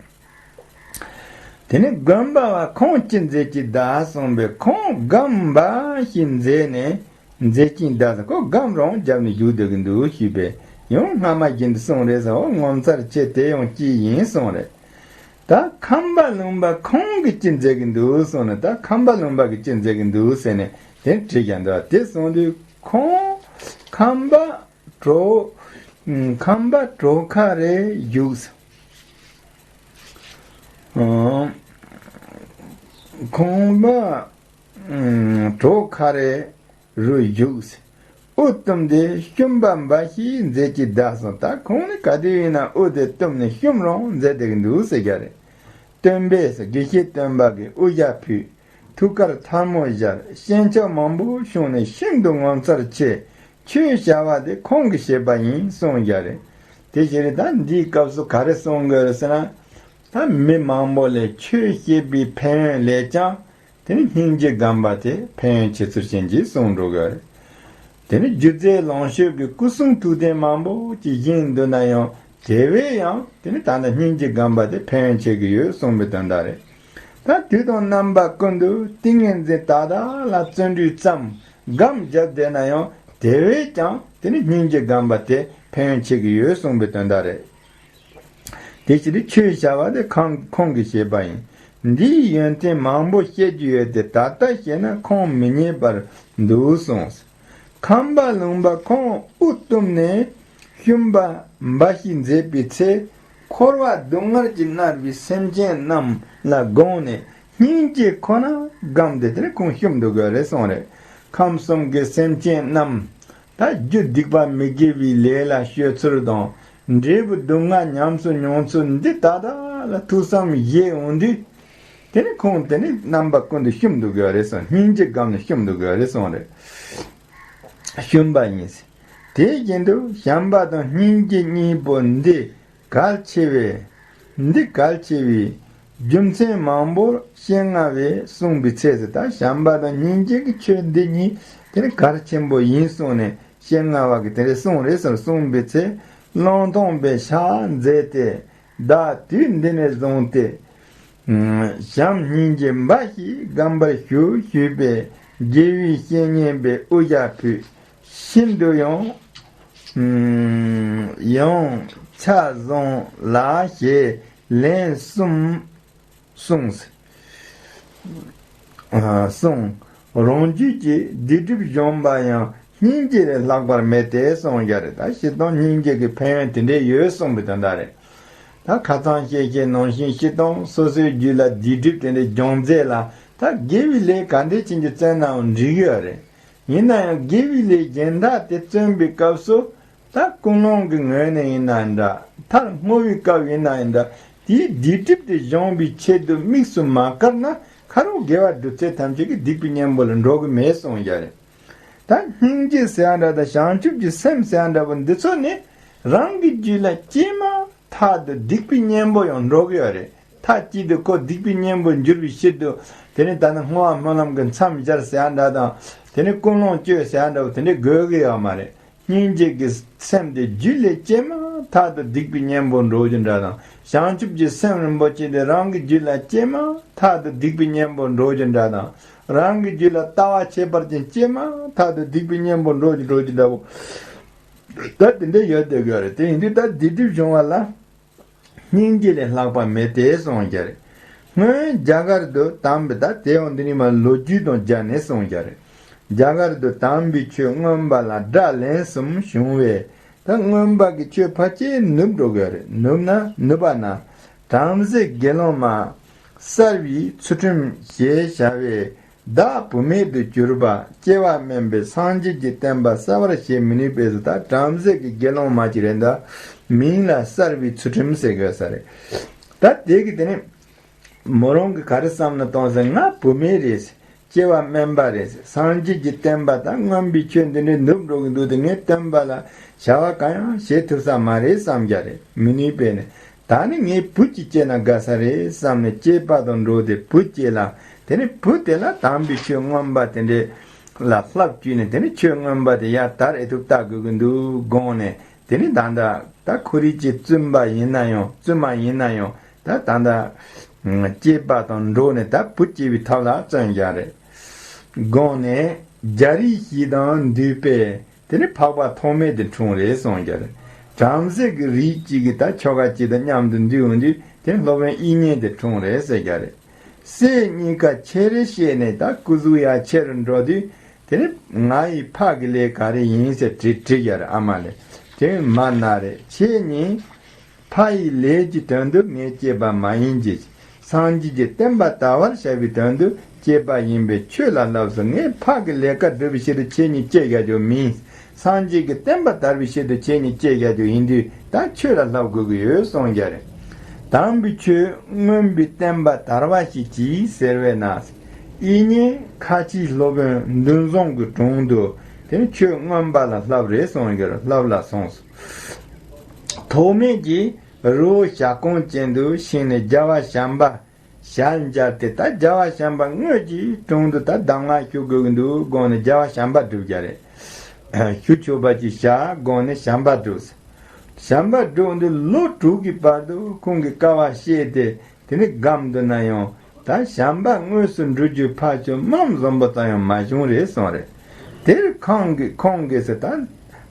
དེ་ནས་སྒོམ་པ་བ་ཁོང་ཅི་མཛད་ཀྱི་གདའ་གསུངས་པས། ཁོང་སྒོམ་འབའ་ཞིག་མཛད་ནས་མཛད་ཀྱིན་གདའ་ཟེར། ཁོ་སྒོམ་རང་བརྒྱབ་ནས་བཞུགས་སྡོད་ཀྱི་འདུག་ཞུས་པས། ཡང་སྔ་མ་བཞིན་དུ་གསུངས་རེད་ཟེར། འོ་ངོ་མཚར་ཆེ། དེ་ཡང་ཅི་ཡིན་གསུངས་རེད། ད་ཁམས་པ་ལུང་པ་ཁོང་གིས་ཅི་མཛད་ཀྱི་འདུག་གསུངས་ནས། ད་ཁམས་པ་ལུང་པ་གིས་ཅི་མཛད་ཀྱི་འདུག་ཟེར་ནས་དེ་དྲིས་ཀྱང་འདུག་དེ་གསུངས་དུས་ཁོང་ཁམས་པ་གྲོ། ཁམས་པ་གྲོ་ཁ་རེ་བཞུགས། ཁོང་པ་གྲོ་ཁ་རེ་རུ་བཞུགས། དབུ་བཏུམས་ཏེ་ཤུམ་པ་འབའ་ཞིག་མཛད་ཀྱི་གདའ་གསུངས། ད་ཁོང་ནི་ག་དུས་ཡིན་ན་དབུ་དེ་བཏུམས་ནས་ཤུམ་རང་མཛད་བསྡད་ཀྱི་འདུག་ཟེར་རྒྱུ་རེད། སྟོན་པས། དགེ་བཤེས་སྟོན་པ་གིས་དབུ་ཞྭ་ཕུད། ཐུགས་ཀར་ཐལ་མོ་སྦྱར། ཤན་ཆབ་མང་པོ་ཕྱུང་ནས་ཤིན་ཏུ་ངོ་མཚར་ཆེ། ཆོས་བྱ་བ་དེ་ཁོང་གིས་བྱེད་པ་ཡིན་གསུངས་རྒྱུ་རེད། དེ་བཞིན་རེད། ད་འདིའི་སྐབས་སུ་ག་རེ་གསུང་དགོས་རེད་ཟེར་ན། ད་མི་མང་པོ་ལས་ཆོས་བཤད་པའི་ཕན་ཡོན་ལས་ཀྱང་དེ་ནི་སྙིང་རྗེ་སྒོམ་པ་དེ་ཕན་ཡོན་ཆེ་ཚུལ་ཅན་གྱིས་གསུངས་འགྲོ་གི་རེད། དེ་ནི་སྒྱུ་རྩལ་ལོངས་སྤྱོད་ཀྱི་སྐུ་གསུང་ཐུགས་རྟེན་མང་པོ་ཅིག་བཞེངས་འདུག་ན་ཡང་དེ་བས་ཡང་དེ་ནི་ད་ལྟ་སྙིང་རྗེ་སྒོམ་པ་དེ་ཕན་ཡོན་ཆེ་གི་ཡོད་གསུངས་པའི་དོན་དག་རེད། ད་དུས་དང་རྣམ་པ་ཀུན་ཏུ་ཏིང་ངེ་འཛིན་དག་དག་ལ་བརྩོན་འགྲུས་བརྩམས་སྒོམ་བརྒྱབ་བསྡད་ན་ཡང་དེ་བས་ཀྱང་དེ་ནི་སྙིང་རྗེ་སྒོམ་པ་དེ་ཕན་ཡོན་ཆེ་གི་ཡོད་གསུངས་པའི་དོན་དག་རེད། དེ་ཕྱིར་ཆོས་བྱ་བ་དེ་ཁོང་ཁོང་གིས་བྱེད་པ་ཡིན། འདིའི་ཡོན་ཏན་མང་པོ་བཤད་རྒྱུ་ཡོད་དེ་ད་ལྟ་བཤད་ན་ཁུངས་མི་རྙེད་པར་འདུག་གསུངས། ཁམས་པ་ལུང་པ་ཁོང་དབུ་བཏུམས་ནས་ཤུམ་པ་འབའ་ཞིག་མཛད་པའི་ཚེ། འཁོར་བ་སྡུག་བསྔལ་གྱིས་མནར་བའི་སེམས་ཅན་རྣམས་ལ་དགོངས་ནས་སྙིང་རྗེ་ཁོ་ན་སྒོམ་སྟེ་དེ་ནས་ཁོང་ཤུམ་འདུག་གི་རེད་གསུངས་རེད། ཁམས་གསུམ་གྱི་སེམས་ཅན་རྣམས། ད་རྒྱུ་སྡིག་པ་མི་དགེ་བའི་ལས་ལ་སྤྱོད་ཚུལ་དང་། འབྲས་བུ་སྡུག་བསྔལ་ཉམས་སུ་མྱོང་ཚུལ་འདི་ད་ལྟ་ལ་ཐུགས་བསམ་བཞེས་འོང་དུས། དེ་ནི་ཁོང་དེ་ནི་རྣམ་པ་ཀུན་ཏུ་ཤུམ་འདུག་གི་རེད་གསུངས། སྙིང་རྗེ་སྒོམ་ནས་ཤུམ་འདུག་གི་རེད་གསུངས་རེད། ཤུམ་པ་ཡིན། དེ་བཞིན་དུ་བྱམས་པ་དང་སྙིང་རྗེ་གཉིས་པོ་འདི་གལ་ཆེ་བས། འདི་གལ་ཆེ་བའི་རྒྱུ་མཚན་མང་པོར་སྤྱན་སྔ་བས་གསུངས་པའི་ཚེ་ཟེར། ད་བྱམས་པ་དང་སྙིང་རྗེ་གི་ཆོས་འདི་གཉིས་དེ་ནི་གལ་ཆེན་པོ་ཡིན་གསུངས་ནས་སྤྱན་སྔ་བ་གིས་དེ་འདྲ་གསུངས་རེད་ཟེར་གསུངས་པའི་ཚེ། བློ་མཐོང་པས་ཕྱག་འཚལ་ཏེ། བདག་དུས་འདི་ནས་བཟུང་སྟེ། བྱམས་སྙིང་རྗེ་འབའ་ཞིག་སྒོམ་པར་ཞུ་ཞུས་པས། དགེ་བའི་བཤེས་གཉེན་པས་དབུ་ཞྭ་ཕུད། ཤིན་ཏུ་ཡང་ཡང་ཆ་བཟང་ལགས་ཞེས་ལན་གསུམ་གསུངས། གསུངས། རང་རྒྱུད་ཀྱི་སྡིག་སྒྲིབ་སྦྱོང་བ་ཡང་སྙིང་རྗེ་ལས་ལྷག་པར་མེད་དེ་གསུངས་རྒྱུ་རེད། ད་སྤྱིར་བཏང་སྙིང་རྗེ་གི་ཕན་ཡོན་དེ་འདྲས་ཡོད་གསུངས་པའི་དོན་དག་རེད། ད་ཁ་ཚང་ཤེས་བྱའི་ནང་བཞིན་སྤྱིར་བཏང་སོ་སོའི་རྒྱུད་ལ་སྡིག་སྒྲིབ་དེ་འདྲས་སྦྱོང་ཚད་ལ་ད་དགེ་བའི་ལས་ག་འདྲས་ཅན་གྱི་བརྩོན་ནའང་འགྲིག་གི་ཡོད་རེད། ཡིན་ན་ཡང་དགེ་བའི་ལས་གཞན་དག་དེ་བརྩོན་པའི་སྐབས་སུ། ད་ཀུན་སློང་གི་ངོས་ནས་ཡིན་ན་འདྲ། མཐར་བསྔོ་བའི་སྐབས་ཡིན་ན་ཡང་འདྲ། དེའི་སྡིག་སྒྲིབ་དེ་སྦྱོང་བའི་ཆེད་དུ་དམིགས་སུ་མ་བཀར་ན། ཁ་རོག་དགེ་བ་སྒྲུབ་ཚད་ཐམས་ཅད་ཀྱི་སྡིག་པའི་གཉེན་པོ་ལ་འགྲོ་གི་མེད་གསུངས་ཡ་རེད། ད་སྙིང་རྗེ་ཟེར་ཡ་འདྲ་དང་བྱང་ཆུབ་ཀྱི་སེམས་ཟེར་ཡ་འདྲ་པོ་འདི་ཚོ་ནི་རང་གི་རྒྱུད་ལ་སྐྱེས་མ་ཐག་ཏུ་སྡིག་པའི་གཉེན་པོ་ཡང་འགྲོ་གི་ཡོད་རེད། མཐའ་གཅིག་ཏུ་ཁོ་སྡིག་པའི་གཉེན་པོར་འགྱུར་བའི་ཕྱིར་དུ། དེ་ནི་ད་ནི་བསྔོ་བ་སྨོན་ལམ་གྱི་མཚམས་སྦྱར་ཟེར་ཡ་འདྲ་དང་། དེ་ནི་ཀུན་སློང་བཅོས་ཟེར་ཡ་འདྲ་པོ་དེ་འདྲའི་དགོས་གི་ཡོད་མ་རེད། སྙིང་རྗེ་གི་སེམས་དེ་རྒྱུད་ལས་སྐྱེས་མ་ཐག་ཏུ་སྡིག་པའི་གཉེན་པོར་འགྲོ་རྒྱུ་འདྲ་དང་། བྱང་ཆུབ་ཀྱི་སེམས་རིན་པོ་ཆེ་དེ་རང་གི་རྒྱུད་ལ་སྐྱེས་མ་ཐག་ཏུ་སྡིག་པའི་གཉེན་པོར་འགྲོ་རྒྱུ་འདྲ་དང་། རང་གི་རྒྱུད་ལ་ལྟ་བ་ཁྱད་པར་ཅན་སྐྱེས་མ་ཐག་ཏུ་སྡིག་པའི་གཉེན་པོར་འགྲོ་རྒྱུ་འགྲོ་རྒྱུ་འདྲ་པོ། ད་དེ་འདྲ་ཡོད་བསྡད་དགོས་རེད། དེ་ཡིན་དུས་ད་སྡིག་སྒྲིབ་སྦྱོང་བ་ལ། སྙིང་རྗེ་ལས་ལྷག་པ་མེད་དེ་གསུངས་རྒྱུ་རེད། སྔོན་རྒྱ་གར་དུ་དམ་པའི། ད་དེ་ཡང་འདི་ནི་མ་ལོ་རྒྱུས་དང་སྦྱར་ནས་གསུངས་རྒྱུ་རེད། རྒྱ་གར་དུ་དམ་པའི་ཆོས་མངོན་པ་ལ་སྒྲ་ལན་གསུམ་བྱུང་བས། ད་མངོན་པ་གི་ཆོས་ཕལ་ཆེར་ནུབ་འགྲོ་གི་རེད། ནུབ་ན་ནུབ་པ་ན། བྲམ་ཟེ་དགེ་སློང་མ་གསར་བའི་ཚུལ་ཁྲིམས་ཞེས་བྱ་བའི་བདག་བུད་མེད་དུ་གྱུར་པ་སྐྱེ་བ་དམན་པའི་སངས་རྒྱས་ཀྱི་བསྟན་པ་གསལ་བར་བྱེད་མི་ནུས་པས་སོ། ད་བྲམ་ཟེ་གི་དགེ་སློང་མ་ཅིག་རེད། ད་མིང་ལ་གསར་བའི་ཚུལ་ཁྲིམས་ཟེར་དགོས་ས་རེད། ད་དེ་གི་དེ་ནི་མོ་རང་གི་ག་རེ་བསམ་ན་གཏོང་ཟེར། ང་བུད་མེད་རེད། སྐྱེ་བ་དམན་པ་རེད། སངས་རྒྱས་ཀྱི་བསྟན་པ་དང་མངོན་པའི་ཆོས་འདི་འདྲའི་ནུབ་འགྲོ་གི་འདུག་སྟེ། ངའི་སྟོན་པ་ལ་བྱ་བ་གང་ཡང་བྱེད་ཐུབ་ས་མ་རེད་བསམ་རྒྱུ་རེད། མི་ནུས་པས་ནི། ད་ནི་ངའི་བུ་གཅིག་སྐྱེས་ན་དགའ་ས་རེད་བསམ་ནས་སྐྱེས་པ་དང་འགྲོགས་ཏེ་བུ་སྐྱེས་ལ། དེ་ནི་བུ་དེ་ལ་དམ་པའི་ཆོས་མངོན་པ་དེ་འདྲའི་ལ་བསླབ་བཅུག་ནས། དེ་ནི་ཆོས་མངོན་པ་དེ་ཡར་དར་ཨེ་ཐུབ་ལྟ་དགོས་ཀྱི་འདུག་དགོངས་ནས། དེ་ནི་ད་ལྟ་ད་ཁོ་རང་གི་བཙུན་པ་ཡིན་ན་ཡང་བཙུན་མ་ཡིན་ན་ཡང་། ད་ད་ལྟ་སྐྱེས་པ་དང་འགྲོགས་ནས་ད་བུ་སྐྱེ་བའི་ཐབས་ལ་བརྩོན་རྒྱུ་རེད། དགོངས་ནས་རྒྱལ་རིགས་བཞི་དང་འདུས་པས་དེ་ནི་འཕགས་པ་ཐོགས་མེད་དུ་འཁྲུངས་རེད་གསུངས་རྒྱུ་རེད། བྲམ་ཟེ་གི་རིགས་གཅིག་གི་ད་ཆོ་ག་གཅིག་དང་མཉམ་དུ་འདུས་འོང་དུས། དེ་ནི་སློབ་དཔོན་དབྱིག་གཉེན་དེ་འཁྲུངས་རེད་ཟེར་རྒྱུ་རེད། སྲས་གཉིས་ཀ་ཆེར་བཤད་ནས། ད་སྐུ་གཟུགས་ཡར་ཆེ་རུ་འགྲོ་དུས། དེ་ནི་ང་ཡི་ཕ་གི་ལས་ག་རེ་ཡིན་ཟེར་དྲི་དྲི་རྒྱུ་རེད། ཨ་མ་ལས། དེ་མ་ན་རེ། ཁྱེད་གཉིས་ཕ་ཡི་ལས་ཀྱི་དོན་དུ་ངས་སྐྱེས་པ་མ་ཡིན་གྱི། སངས་རྒྱས་ཀྱི་བསྟན་པ་དར་བར་བྱ་བའི་དོན་དུ་སྐྱེས་པ་ཡིན་པས་ཁྱོད་ལ་བསླབས་སོ། ངས་ཕ་གི་ལས་ཀ་སྒྲུབ་པའི་ཆེད་དུ་ཁྱེད་གཉིས་སྐྱེས་བཞག་རྒྱུ་མིན། སངས་རྒྱས་ཀྱི་བསྟན་པ་དར་བའི་ཆེད་དུ་ཁྱེད་གཉིས་སྐྱེས་བཞག་རྒྱུ་ཡིན་དུས། ད་ཁྱོད་ལ་བསླབ་དགོས་ཀྱི་ཡོད་གསུངས་རྒྱུ་རེད། དམ་པའི་ཆོས་མངོན་པའི་བསྟན་པ་དར་བ་ཞིག་གྱིས་ཟེར་བས་ན། དབྱིག་གཉེན་ཁ་ཆེའི་སློབ་དཔོན་འདུ་བཟང་གི་དྲུང་དུ་དེ་ནི་ཆོས་མངོན་པ་ལ་བསླབ་རེ་གསུངས་རྒྱུར་བསླབ་ལ་སོང་སོ། ཐོགས་མེད་ཀྱིས་རི་བོ་ཞྭ་གོང་ཅན་དུ་ཕྱིན་ནས་རྒྱལ་བ་བྱམས་པ་ཞལ་མཇལ་ཏེ། ད་རྒྱལ་བ་བྱམས་པ་དངོས་ཀྱི་དྲུང་དུ་ད་གདམས་ངག་ཞུ་དགོས་ཀྱི་འདུག་དགོངས་ནས་རྒྱལ་བ་བྱམས་པ་བསྒྲུབ་རྒྱུ་རེད། ཞུ་ཆོག་པ་ཅིག་བྱ་དགོངས་ནས་བྱམས་པ་བསྒྲུབས། བྱམས་པ་བསྒྲུབས་འདི་ལོ་དྲུག་གི་བར་དུ་ཁོང་གིས་དཀའ་བ་སྤྱད་དེ། དེ་ནི་སྒམ་དུ་ན་ཡང་ད་བྱམས་པ་དངོས་སུ་འགྲུབ་རྒྱུའི་ཕ་ཆོས་མམ་བཟང་པོ་ཙམ་ཡང་མ་བྱུང་རེད་གསུངས་རེད། དེར་ཁོང་གིས་ཁོང་གིས་ཟེར། ད་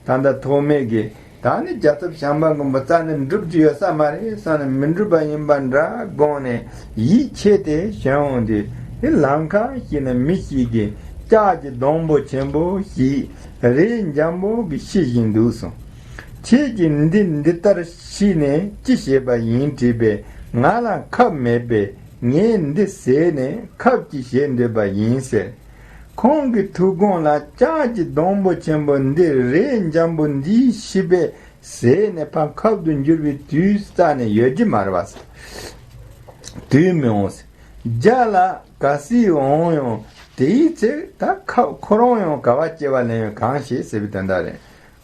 ད་ལྟ་ཐོགས་མེད་ཀྱིས་ད་ནི་རྒྱལ་ཚབ་བྱམས་པ་མགོན་པོ་རྩ་ནས་འགྲུབ་རྒྱུ་ཡོད་ས་མ་རེད་བསམ་ནས། མི་འགྲུབ་པ་ཡིན་པ་འདྲ་དགོངས་ནས་ཡིད་ཆེས་ཏེ་བྱོན་འོང་དུས། དེ་ལམ་ཁ་ཞིག་ན་མི་ཞིག་གིས་ལྕགས་ཀྱི་སྡོང་པོ་ཆེན་པོ་ཞིག་རས་འཇམ་པོ་གིས་ཕྱེ་བཞིན་འདུག་གསུངས། ཁྱེད་ཀྱིས་འདི་འདི་ལྟར་ཕྱེ་ནས་ཅི་བྱེད་པ་ཡིན་དྲིས་པས། ང་ལ་ཁབ་མེད་པས་ངས་འདི་ཟས་ནས་ཁབ་ཅིག་བྱེད་འདོད་པ་ཡིན་ཟེར། ཁོང་གི་ཐུགས་དགོངས་ལ་ལྕགས་ཀྱི་སྡོང་པོ་ཆེན་པོ་འདི་རས་འཇམ་པོ་འདིའི་ཕྱེ་པས་ཟས་ནས་ཕར་ཁབ་ཏུ་འགྱུར་བའི་དུས་རྩ་ནས་ཡོད་ཀྱི་མ་རེད་པ། དུས་མི་འོང་ཟེར། རྒྱ་ལ་ག་སྲིད་འོང་ཡང་དེའི་ཚེ་ད་ཁ་ཁོ་རང་ཡང་ག་བ་སྐྱེ་བ་ལེན་ཡང་གང་ཤེས་ཟེར་བའི་དོན་དག་རེད།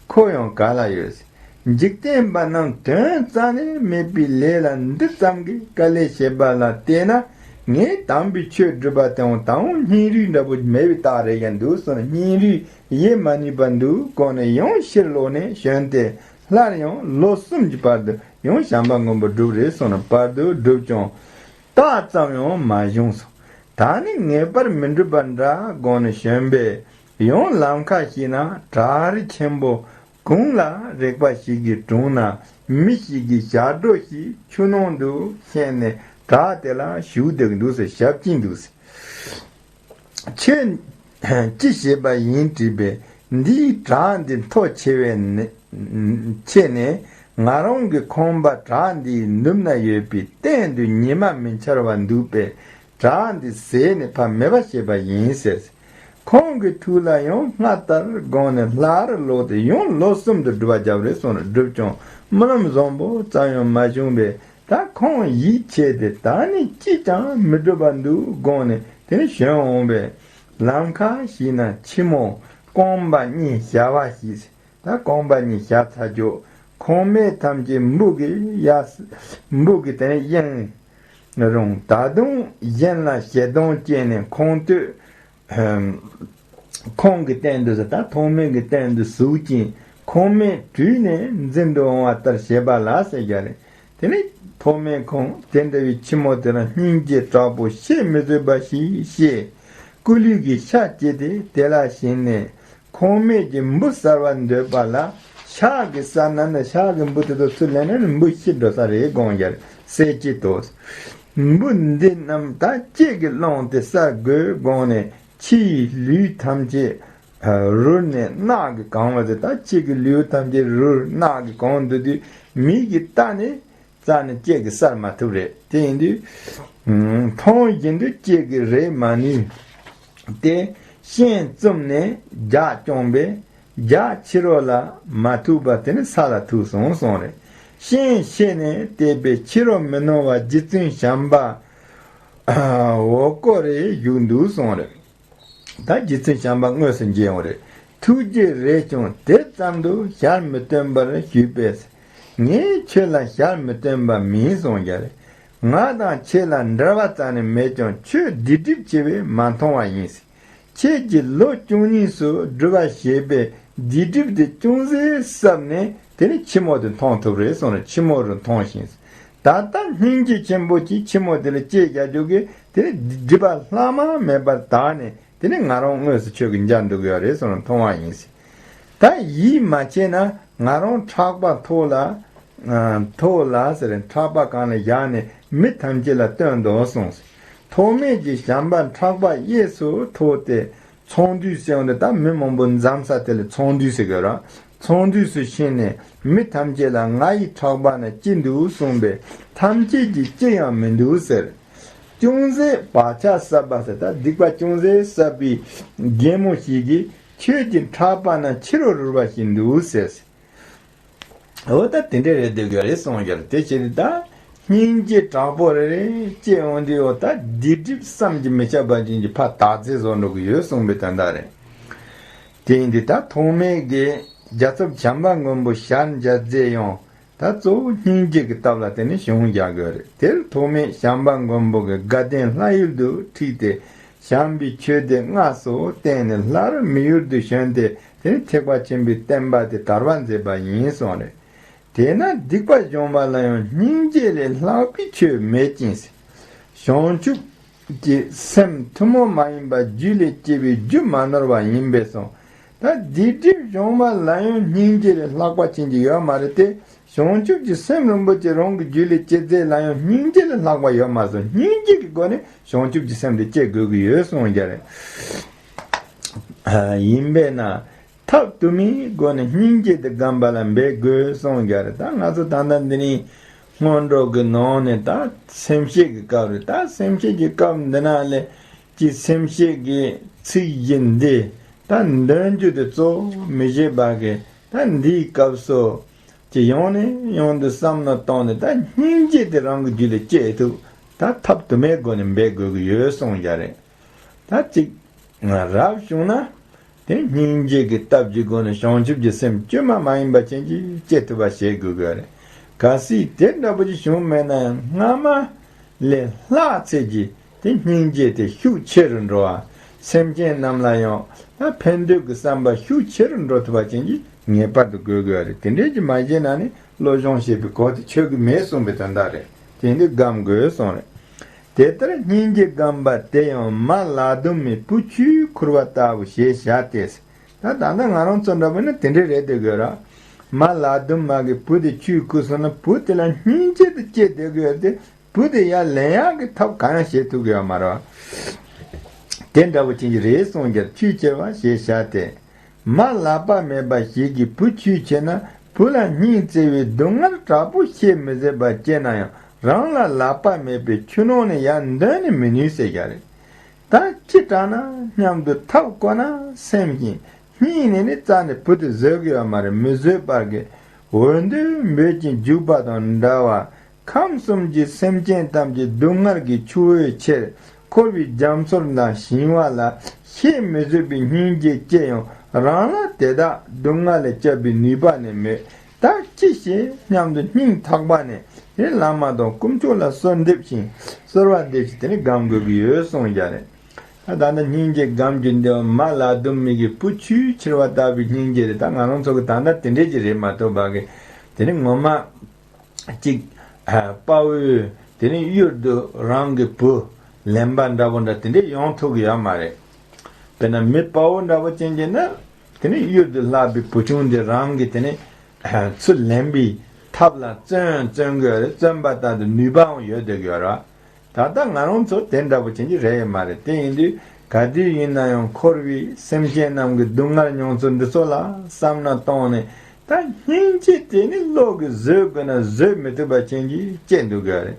ཁོ་ཡང་ག་ལ་ཡོད་ཟེར། འཇིག་རྟེན་པ་རྣམས་དོན་རྩ་ནས་མེད་པའི་ལས་ལ་འདི་ཙམ་གྱི་དཀའ་ལས་བྱེད་པ་ལ་བལྟས་ན། ངས་དམ་པའི་ཆོས་སྒྲུབ་པ་དེའང་དང་པོ་སྙིང་རུས་འདྲ་པོ་མེད་པའི་རྟགས་རེ་ཡང་འདུག་གསུངས་ནས། སྙིང་རུས་ཡེ་མ་ནུས་པ་འདུག་དགོངས་ནས་ཡང་ཕྱིར་ལོག་ནས་བྱོན་ཏེ། སླར་ཡང་ལོ་གསུམ་གྱི་བར་དུ་ཡང་བྱམས་པ་མགོན་པོ་བསྒྲུབས་རེ་གསུངས་ནས། བར་དུ་བསྒྲུབས་ཀྱང་རྟགས་ཙམ་ཡང་མ་བྱུང་སོང་། ད་ནི་ངེས་པར་མི་འགྲུབ་པ་འདྲ་དགོངས་ནས་བྱོན་པས། ཡང་ལམ་ཁ་ཞིག་ན་བྲག་རི་ཆེན་པོ་གུང་ལ་རེག་པ་ཞིག་གི་དྲུང་ན་མི་ཞིག་གིས་ཞབས་བྲོ་ཞིག་ཆུ་ནང་དུ་ཤེས་ནས་བྲག་དེ་ལ་བཞུགས་བསྡད་འདུག་ཟེར། ཞབས་ཀྱིན་འདུག་ཟེར། ཁྱོད་ཅི་བྱེད་པ་ཡིན་དྲིས་པས། འདིའི་བྲག་འདི་མཐོ་ཆེ་བས་ནི་ཆེ་ནས། ང་རང་གི་ཁང་པ་བྲག་འདིའི་ནུབ་ན་ཡོད་པའི་སྟེང་དུ་ཉི་མ་མི་འཆར་བ་འདུག་པས། བྲག་འདི་ཟད་ནས་ཕར་མེད་པ་བྱེད་པ་ཡིན་ཟེར། ཁོང་གི་ཐུགས་ལ་ཡང་སྔར་ལྟར་དགོངས་ནས་སླར་ལོག་སྟེ་ཡང་ལོ་གསུམ་དུ་སྒྲུབ་པ་བརྒྱབ་རེ་གསུངས་ནས། བསྒྲུབས་ཀྱང་སྨོན་ལམ་བཟང་པོ་ཙམ་ཡང་མ་བྱུང་བས། ད་ཁོང་ཡིད་ཆེས་ཏེ་ད་ནི་ཅིས་ཀྱང་མི་འགྲུབ་པ་འདུག་དགོངས་ནས་དེ་ནས་བྱོན་འོང་བས། ལམ་ཁ་ཞིག་ན་ཁྱི་མོ་རྐང་པ་གཉིས་ཞ་བ་ཞིག་ད་རྐང་པ་གཉིས་ཞ་ཚ་རྒྱུ། ཁང་མིག་ཐམས་ཅད་འབུ་གི་ཡ། འབུ་གི་དེ་ནས་གཡེང་རུང་། ད་དུང་གཞན་ལ་ཞེ་སྡང་སྐྱེས་ནས་ཁོང་སྟོད། ཁོང་གི་སྟེང་དུ་ཟེར། ད་ཐོགས་མེད་ཀྱི་སྟེང་དུ་ཟུག་ཅིང་ཁང་མིག་བྲུས་ནས་འཛིན་དུ་འོང་བ་ལྟར་བྱེད་པ་ལ་ཟེར་རྒྱུ་རེད། དེ་ནས་ཐོགས་མེད་ཁོང་དེ་འདྲ་བའི་ཁྱི་མོ་དེ་ལ་སྙིང་རྗེ་དྲག་པོ་བཤད་མི་བཟོད་པ་ཞིག་བཤད། སྐུ་ལུས་ཀྱི་ཤ་བཅད་དེ་དེ་ལ་བྱིན་ནས། ཁང་མིག་གི་འབུ་གསར་བ་འདོད་པ་ལ་ཤ་གི་ས་ན་ནི་ཤ་གི་འབུ་དེ་ཚོ་ཚུར་ལེན་ནས་འབུ་ཤི་འགྲོ་ས་རེད་དགོངས་རྒྱུར་གསལ་བྱེད་དོ། འབུ་འདི་རྣམས་ད་ཅི་གི་སློང་སྟེ་བསལ་དགོས་དགོངས་ནས་ཁྱི་ཡི་ལུས་ཐམས་ཅད་ རུལ་ནས་རྣག་གིས་གང་བ་དེ་དག་ཁྱེད་ཀྱི་ལུས་ཐམས་ཅད་རུལ་རྣག་གིས་གང་འདུག་དུས་མིག་གིས་བལྟས་ནས་རྩ་ནས་ཁྱེད་ཀྱིས་བསལ་མ་ཐུབ་རེད། དེ་ཡིན་དུས་མཐོང་བཞིན་དུ་ཁྱེད་ཀྱིས་རེག་མ་ནུས་ཏེ། ཤིང་བཙུམས་ནས་རྒྱ་བསྐྱངས་པས་རྒྱ་ཕྱི་རོལ་ལ་མ་ཐུག་པར་དེ་ནི་ས་ལ་ཐུག་སོང་གསུངས་རེད། ཤིང་ཤེས་ནས་བལྟས་པས་ཕྱི་རོལ་མི་སྣང་བ་རྗེ་བཙུན་བྱམས་པ་འོ་ཀོ་རེ་བཞུགས་འདུག་གསུངས་རེད། ད་རྗེ་བཙུན་བྱམས་པ་དངོས་སུ་མཇལ་ཡོང་རེད། ཐུགས་རྗེ་རེ་ཆུང་དེ་ཙམ་དུ་ཞལ་མི་སྟོན་པར་ཞུས་པས། ངས་ཁྱོད་ལ་ཞལ་མི་སྟོན་པ་མིན་གསུངས་རྒྱུ་རེད། ང་དང་ཁྱེད་ལ་འབྲེལ་བ་རྩ་ནས་མེད་ཀྱང་ཁྱོད་སྡིག་སྒྲིབ་ཆེ་བས་མ་མཐོང་བ་ཡིན། ཁྱེད་ཀྱིས་ལོ་བཅུ་གཉིས་སུ་སྒྲུབ་པ་བྱས་པའི་སྡིག་སྒྲིབ་དེ་ཅུང་ཟད་བསལ་ནས་དེ་ནི་ཕྱི་མོ་དེ་མཐོང་ཐུབ་རེད་གསུངས་རེད། ཕྱི་མོ་རུ་མཐོང་ཞིང་། ད་ལྟ་སྙིང་རྗེ་ཆེན་པོ་གྱིས་ཕྱི་མོ་དེ་ལ་བསྐྱེད་བྱ་རྒྱུ་གིས་དེ་ནི་སྒྲིབ་པ་ལྷག་མ་མེད་པར་དག་ནས་དེ་ནི་ང་རང་དངོས་སུ་ཁྱོད་ཀྱི་མཇལ་འདུག་ཡོད་རེད་གསུངས་རེད། མཐོང་བ་ཡིན། ད་ཡིད་མ་ཆེས་ན་ང་རང་ཕྲག་པ་ཐོག་ལ་ཨ་ཐོག་ལ་ཟེར། ཕྲག་པ་གང་ལ་བཞག་ནས་མི་ཐམས་ཅད་ལ་སྟོན་དོ་གསུངས། ཐོགས་མེད་ཀྱི་བྱམས་པ་ཕྲག་པ་གཡས་སུ་ཐོགས་ཏེ་ཚོང་འདུས་ཟེར་བ་འདི་ད་མི་མང་པོ་འཛོམས་ས་དེ་ལ་ཚོང་འདུས་ཟེར་གི་ར། ཚོང་འདུས་སུ་ཕྱིན་ནས་མི་ཐམས་ཅད་ལ་ང་ཡི་ཕྲག་པ་ན་ཅི་འདུག་གསུངས་པས་ཐམས་ཅད་ཀྱིས་ཅི་ཡང་མི་འདུག་ཟེར། ཅུང་ཟད་བག་ཆགས་བསགས་པ་ཟེར། ད་སྡིག་པ་ཅུང་ཟད་བསགས་པའི་རྒན་མོ་ཞིག་གིས་ཁྱོད་ཀྱི་ཕྲག་པ་ན་ཕྱི་རོལ་རུལ་བ་ཞིག་འདུག་ཟེར། འོ་ད་དེ་འདྲ་རེད་འདུག་ག་རེད་གསུངས་ཀྱང་དེ་བྱས་ཏེ་ད་སྙིང་རྗེ་དྲག་པོ་རེ་རེ་སྐྱེ་འོང་དུས་འོ་ད་སྡིག་སྒྲིབ་བསམ་གྱིས་མི་ཁྱབ་པ་ཅན་གྱི་ཕར་དག་ཚད་བཟོ་འགྲོ་གི་ཡོད་གསུངས་པའི་དོན་དག་རེད། དེ་ཡིན་དུས་ད་ཐོགས་མེད་ཀྱིས་རྒྱལ་ཚབ་བྱམས་པ་མགོན་པོ་ཞལ་མཇལ་མཛད་ཡང་། ད་གཙོ་བོ་སྙིང་རྗེ་གི་སྟབས་ལ་བརྟེན་ནས་བྱུང་བཞག་གི་རེད། དེར་ཐོགས་མེད་བྱམས་པ་མགོན་པོ་གིས་དགའ་ལྡན་ལྷ་ཡུལ་དུ་ཁྲིད་དེ་བྱམས་པའི་ཆོས་སྡེ་སྔགས་སོགས་བསྟན་ནས་སླར་མི་ཡུལ་དུ་བྱོན་ཏེ་དེ་ནི་ཐེག་པ་ཆེན་པོའི་བསྟན་པ་དེ་དར་བར་མཛད་པ་ཡིན་གསུངས་རེད། དེས་ན་སྡིག་པ་སྦྱོང་བ་ལ་ཡང་སྙིང་རྗེ་ལས་ལྷག་པའི་ཆོས་མེད་ཅིང་། བྱང་ཆུབ་ཀྱི་སེམས་ཐུན་མོང་མ་ཡིན་པ་རྒྱུད་ལས་སྐྱེ་བའི་རྒྱུ་མ་ནོར་བ་ཡིན་པས་སོ། ད་སྡིག་སྒྲིབ་སྦྱོང་བ་ལ་ཡང་སྙིང་རྗེ་ལས་ལྷག་པ་ཅན་གྱི་ཡོད་མ་རེད་དེ། བྱང་ཆུབ་ཀྱི་སེམས་རིན་པོ་ཆེ་རང་གི་རྒྱུད་ལས་སྐྱེ་ཚད་ལ་ཡང་སྙིང་རྗེ་ལས་ལྷག་པ་ཡོད་མ་སོང་། སྙིང་རྗེ་གི་སྒོ་ནས་བྱང་ཆུབ་ཀྱི་སེམས་དེ་སྐྱེ་དགོས་ཀྱི་ཡོད་གསུངས་རྒྱུ་རེད། ཡིན་པས་ན། ཐབས་དུ་མའི་སྒོ་ནས་སྙིང་རྗེ་དེ་སྒོམ་པ་ལ་འབད་དགོས་གསུངས་རྒྱུ་རེད། ད་ང་ཚོ་ད་ལྟ་འདི་ནི་སྔོན་འགྲོ་གི་ནང་ནས་ད་སེམས་བསྐྱེད་ཀྱི་སྐབས་རེད། ད་སེམས་བསྐྱེད་ཀྱི་སྐབས་འདི་ན་ལས་ཀྱི་སེམས་བསྐྱེད་ཀྱི་ཚིག་བཞི་འདི་ད་འདོན་རྒྱུ་དེ་གཙོ་བོ་མི་བྱེད་པ་གི་ད་འདིའི་སྐབས་སུ་ཀྱི་ཡང་ནས་ཡང་དུ་བསམ་བློ་བཏང་ནས་ད་སྙིང་རྗེ་དེ་རང་གི་རྒྱུད་ལ་སྐྱེ་ཐུབ་ད་ཐབས་དུ་མའི་སྒོ་ནས་འབད་དགོས་ཀྱི་ཡོད་གསུངས་རྒྱུ་རེད། ད་ཅིག་རབ་བྱུང་ན། དེ་སྙིང་རྗེ་གི་སྟབས་ཀྱི་སྒོ་ནས་བྱང་ཆུབ་ཀྱི་སེམས་བཅོས་མ་མ་ཡིན་པ་ཅན་གྱིས་སྐྱེ་ཐུབ་པ་བྱེད་དགོས་དགོས་རེད། གལ་སྲིད་དེ་འདྲ་པོ་ཅིག་བྱུང་མེད་ན་ཡང་སྔ་མ་ལས་ལྷག་ཚད་ཀྱི་དེ་སྙིང་རྗེ་དེ་ཤུགས་ཆེ་རུ་འགྲོ་བ། སེམས་ཅན་རྣམས་ལ་ཡང་ད་ཕན་འདོད་ཀྱི་བསམ་པ་ཤུགས་ཆེ་རུ་འགྲོ་ཐུབ་པ་ཅན་གྱིས་ངེས་པར་དུ་དགོས་དགོས་རེད། དེ་འདྲས་ཀྱི་མ་བྱས་ན་ནི་བློ་སྦྱོང་བྱེད་པའི་གོ་དེ་ཆོད་ཀྱི་མེད་གསུངས་པའི་དོན་དག་རེད། དེ་འདི་སྒོམ་དགོས་གསུངས་རེད། དེ་ལྟར་སྙིང་རྗེ་སྒོམ་པ་དེ་ཡང་མ་ལག་རྡུམ་མའི་བུ་ཆུའི་ཁུར་བ་ལྟ་བུ་ཞེས་བྱ་སྟེ། ད་ད་ལྟ་ང་རང་ཚོ་འདྲ་པོ་ནི་དེ་འདྲས་རེད་དེ་དགོས་ར། མ་ལག་རྡུམ་མ་གི་བུ་དེ་ཆུའི་ཁུར་སོང་ན་བུ་དེ་ལ་སྙིང་རྗེ་དེ་སྐྱེ་བསྡད་དགོས་ཏེ་བུ་དེ་ཡར་ལེན་ཡག་གི་ཐབས་གང་ཡང་བྱེད་ཐུབ་ཀྱི་ཡོད་མ་རེད། དེ་འདྲ་པོ་ཅན་གྱི་རེད་གསུངས་རྒྱུར་ཆུས་ཁྱེར་བ་ཞེས་བྱ་སྟེ། མ་ལག་པ་མེད་པ་ཞིག་གིས་བུ་ཆུས་ཁྱེར་ན་བུ་ལ་སྙིང་བརྩེ་བའི་སྡུག་བསྔལ་དྲག་པོ་བཤད་མི་བཟོད་པ་སྐྱེས་ན་ཡང་རང་ལ་ལག་པ་མེད་པས་ཆུ་ནང་ནས་ཡར་འདོན་ནས་མི་ནུས་ཟེར་བཞག་རེད། ད་ཅི་དྲག་ན་སྙམ་དུ་ཐབས་བཀོད་ན་སེམས་ཤིང་སྙིང་ནས་ནི་རྩ་ནས་བུ་དེ་བཟོད་ཀྱི་ཡོད་མ་རེད། མི་བཟོད་པར་གི་འོ་འདོད་འབོད་ཅིང་རྒྱུག་པ་དང་འདྲ་བ། ཁམས་གསུམ་གྱི་སེམས་ཅན་ཐམས་ཅད་སྡུག་བསྔལ་གྱི་ཆུ་བོས་ཁྱེར་འཁོར་བའི་རྒྱ་མཚོར་ན་ཞིང་བ་ལ་བཤད་མི་བཟོད་པའི་སྙིང་རྗེ་སྐྱེ་ཡང་རང་ལ་དེ་དག་སྡུག་བསྔལ་ལས་སྐྱོབ་པའི་ནུས་པ་ནི་མེད། ད་ཅི་ཞེས་སྙམ་དུ་སྙིང་ཐག་པ་ནས་དེ་བླ་མ་དང་དཀོན་མཆོག་ལ་གསོལ་འདེབས་ཤིང་གསོལ་བ་འདེབས་ཤིང་དེ་ནི་སྒོམ་དགོས་ཀྱི་ཡོད་གསུངས་བཞག་རེད། ད་ད་ནི་སྙིང་རྗེ་སྒོམ་རྒྱུ་འདི་མ་ལག་རྡུམ་མའི་གི་བུ་ཆུས་ཁྱེར་བ་ལྟ་བུའི་སྙིང་རྗེ་རེད། ད་ང་རང་ཚོ་གི་ད་ལྟ་དེ་འདྲས་ཀྱི་རེད་མ་གཏོགས་པ་གི་དེ་ནི་ངོ་མ། གཅིག་ཨ་དཔའ་བོས་དེ་ནས་གཡུལ་དུ་རང་གི་བུ་ལེན་པ་འདྲ་པོ་འདྲ་དེ་འདྲས་ཡོང་ཐུབ་ཀྱི་ཡོད་མ་རེད། དཔེར་ན་མི་དཔའ་བོ་འདྲ་པོ་ཅན་གྱི་ནི་དེ་ནས་གཡུལ་དུ་བརླག་པའི་བུ་ཆུང་དེ་རང་གི་དེ་ནས་ཚུར་ལེན་པའི་ཐབས་ལ་བརྩོན་བརྩོན་གྱི་ཡོད་རེད། བརྩོན་པ་ལྟར་དུ་ནུས་པའང་ཡོད་བསྡད་ཀྱི་ཡོད་རེད། ད་ལྟ་ང་རང་ཚོ་དེ་འདྲ་པོ་ཅན་གྱི་རེད་ཡོད་མ་རེད། དེ་ཡིན་དུས་ ག་དུས་ཡིན་ན་ཡང་འཁོར་བའི་སེམས་ཅན་རྣམས་ཀྱི་སྡུག་བསྔལ་མྱོང་ཚུལ་འདི་ཚོ་ལ་བསམ་བློ་བཏང་ནས། ད་སྙིང་རྗེ་དེ་ནི་བློ་གིས་བཟོད་དགོས་ན་བཟོད་མི་ཐུབ་པ་ཅན་གྱི་སྐྱེ་འདུག་ག་རེད།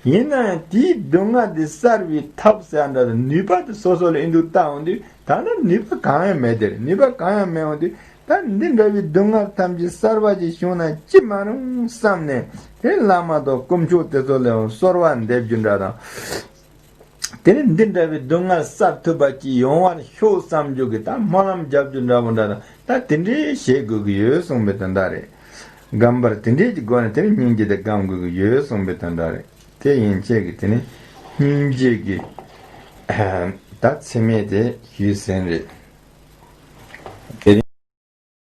ཡིན་ན་ཡང་དེའི་སྡུག་བསྔལ་དེ་བསལ་བའི་ཐབས་ཟེར་འདྲ་དང་ནུས་པ་དེ་སོ་སོ་ལ་ཨེ་འདུག་བལྟ་འོང་དུས། ད་ནི་ནུས་པ་གང་ཡང་མེད་དེ་རེད། ནུས་པ་གང་ཡང་མེད་འོང་དུས། ད་འདི་འདྲ་བའི་སྡུག་བསྔལ་ཐམས་ཅད་བསལ་བ་ཞིག་བྱུང་ན་ཅི་མ་རུང་བསམ་ནས། དེ་བླ་མ་དང་དཀོན་མཆོག་དེ་ཚོ་ལ་ཡང་གསོལ་བ་འདེབས་རྒྱུ་འདྲ་དང་། དེ་ནས་འདི་འདྲ་བའི་སྡུག་བསྔལ་བསལ་ཐུབ་པ་ཅིག་ཡོང་བར་ཤོག་བསམ་རྒྱུ་གི་ད་སྨོན་ལམ་རྒྱབ་རྒྱུ་འདྲ་བོ་འདྲ་དང་། ད་དེ་འདྲའི་བྱེད་དགོས་ཀྱི་ཡོད་གསུངས་པའི་དོན་དག་རེད། སྒོམ་པར་དེ་འདྲའི་གི་སྒོ་ནས་དེ་ནས་སྙིང་རྗེ་དེ་སྒོམ་དགོས་ཀྱི་ཡོད་གསུངས་པའི་དོན་དག་རེད། དེ་ཡན་ཆད་ཀྱི་དེ་ནས་སྙིང་རྗེ་གི་ད་ཚད་མེད་དེ་ཞུས་ཟིན་རེད། དེ་རིང་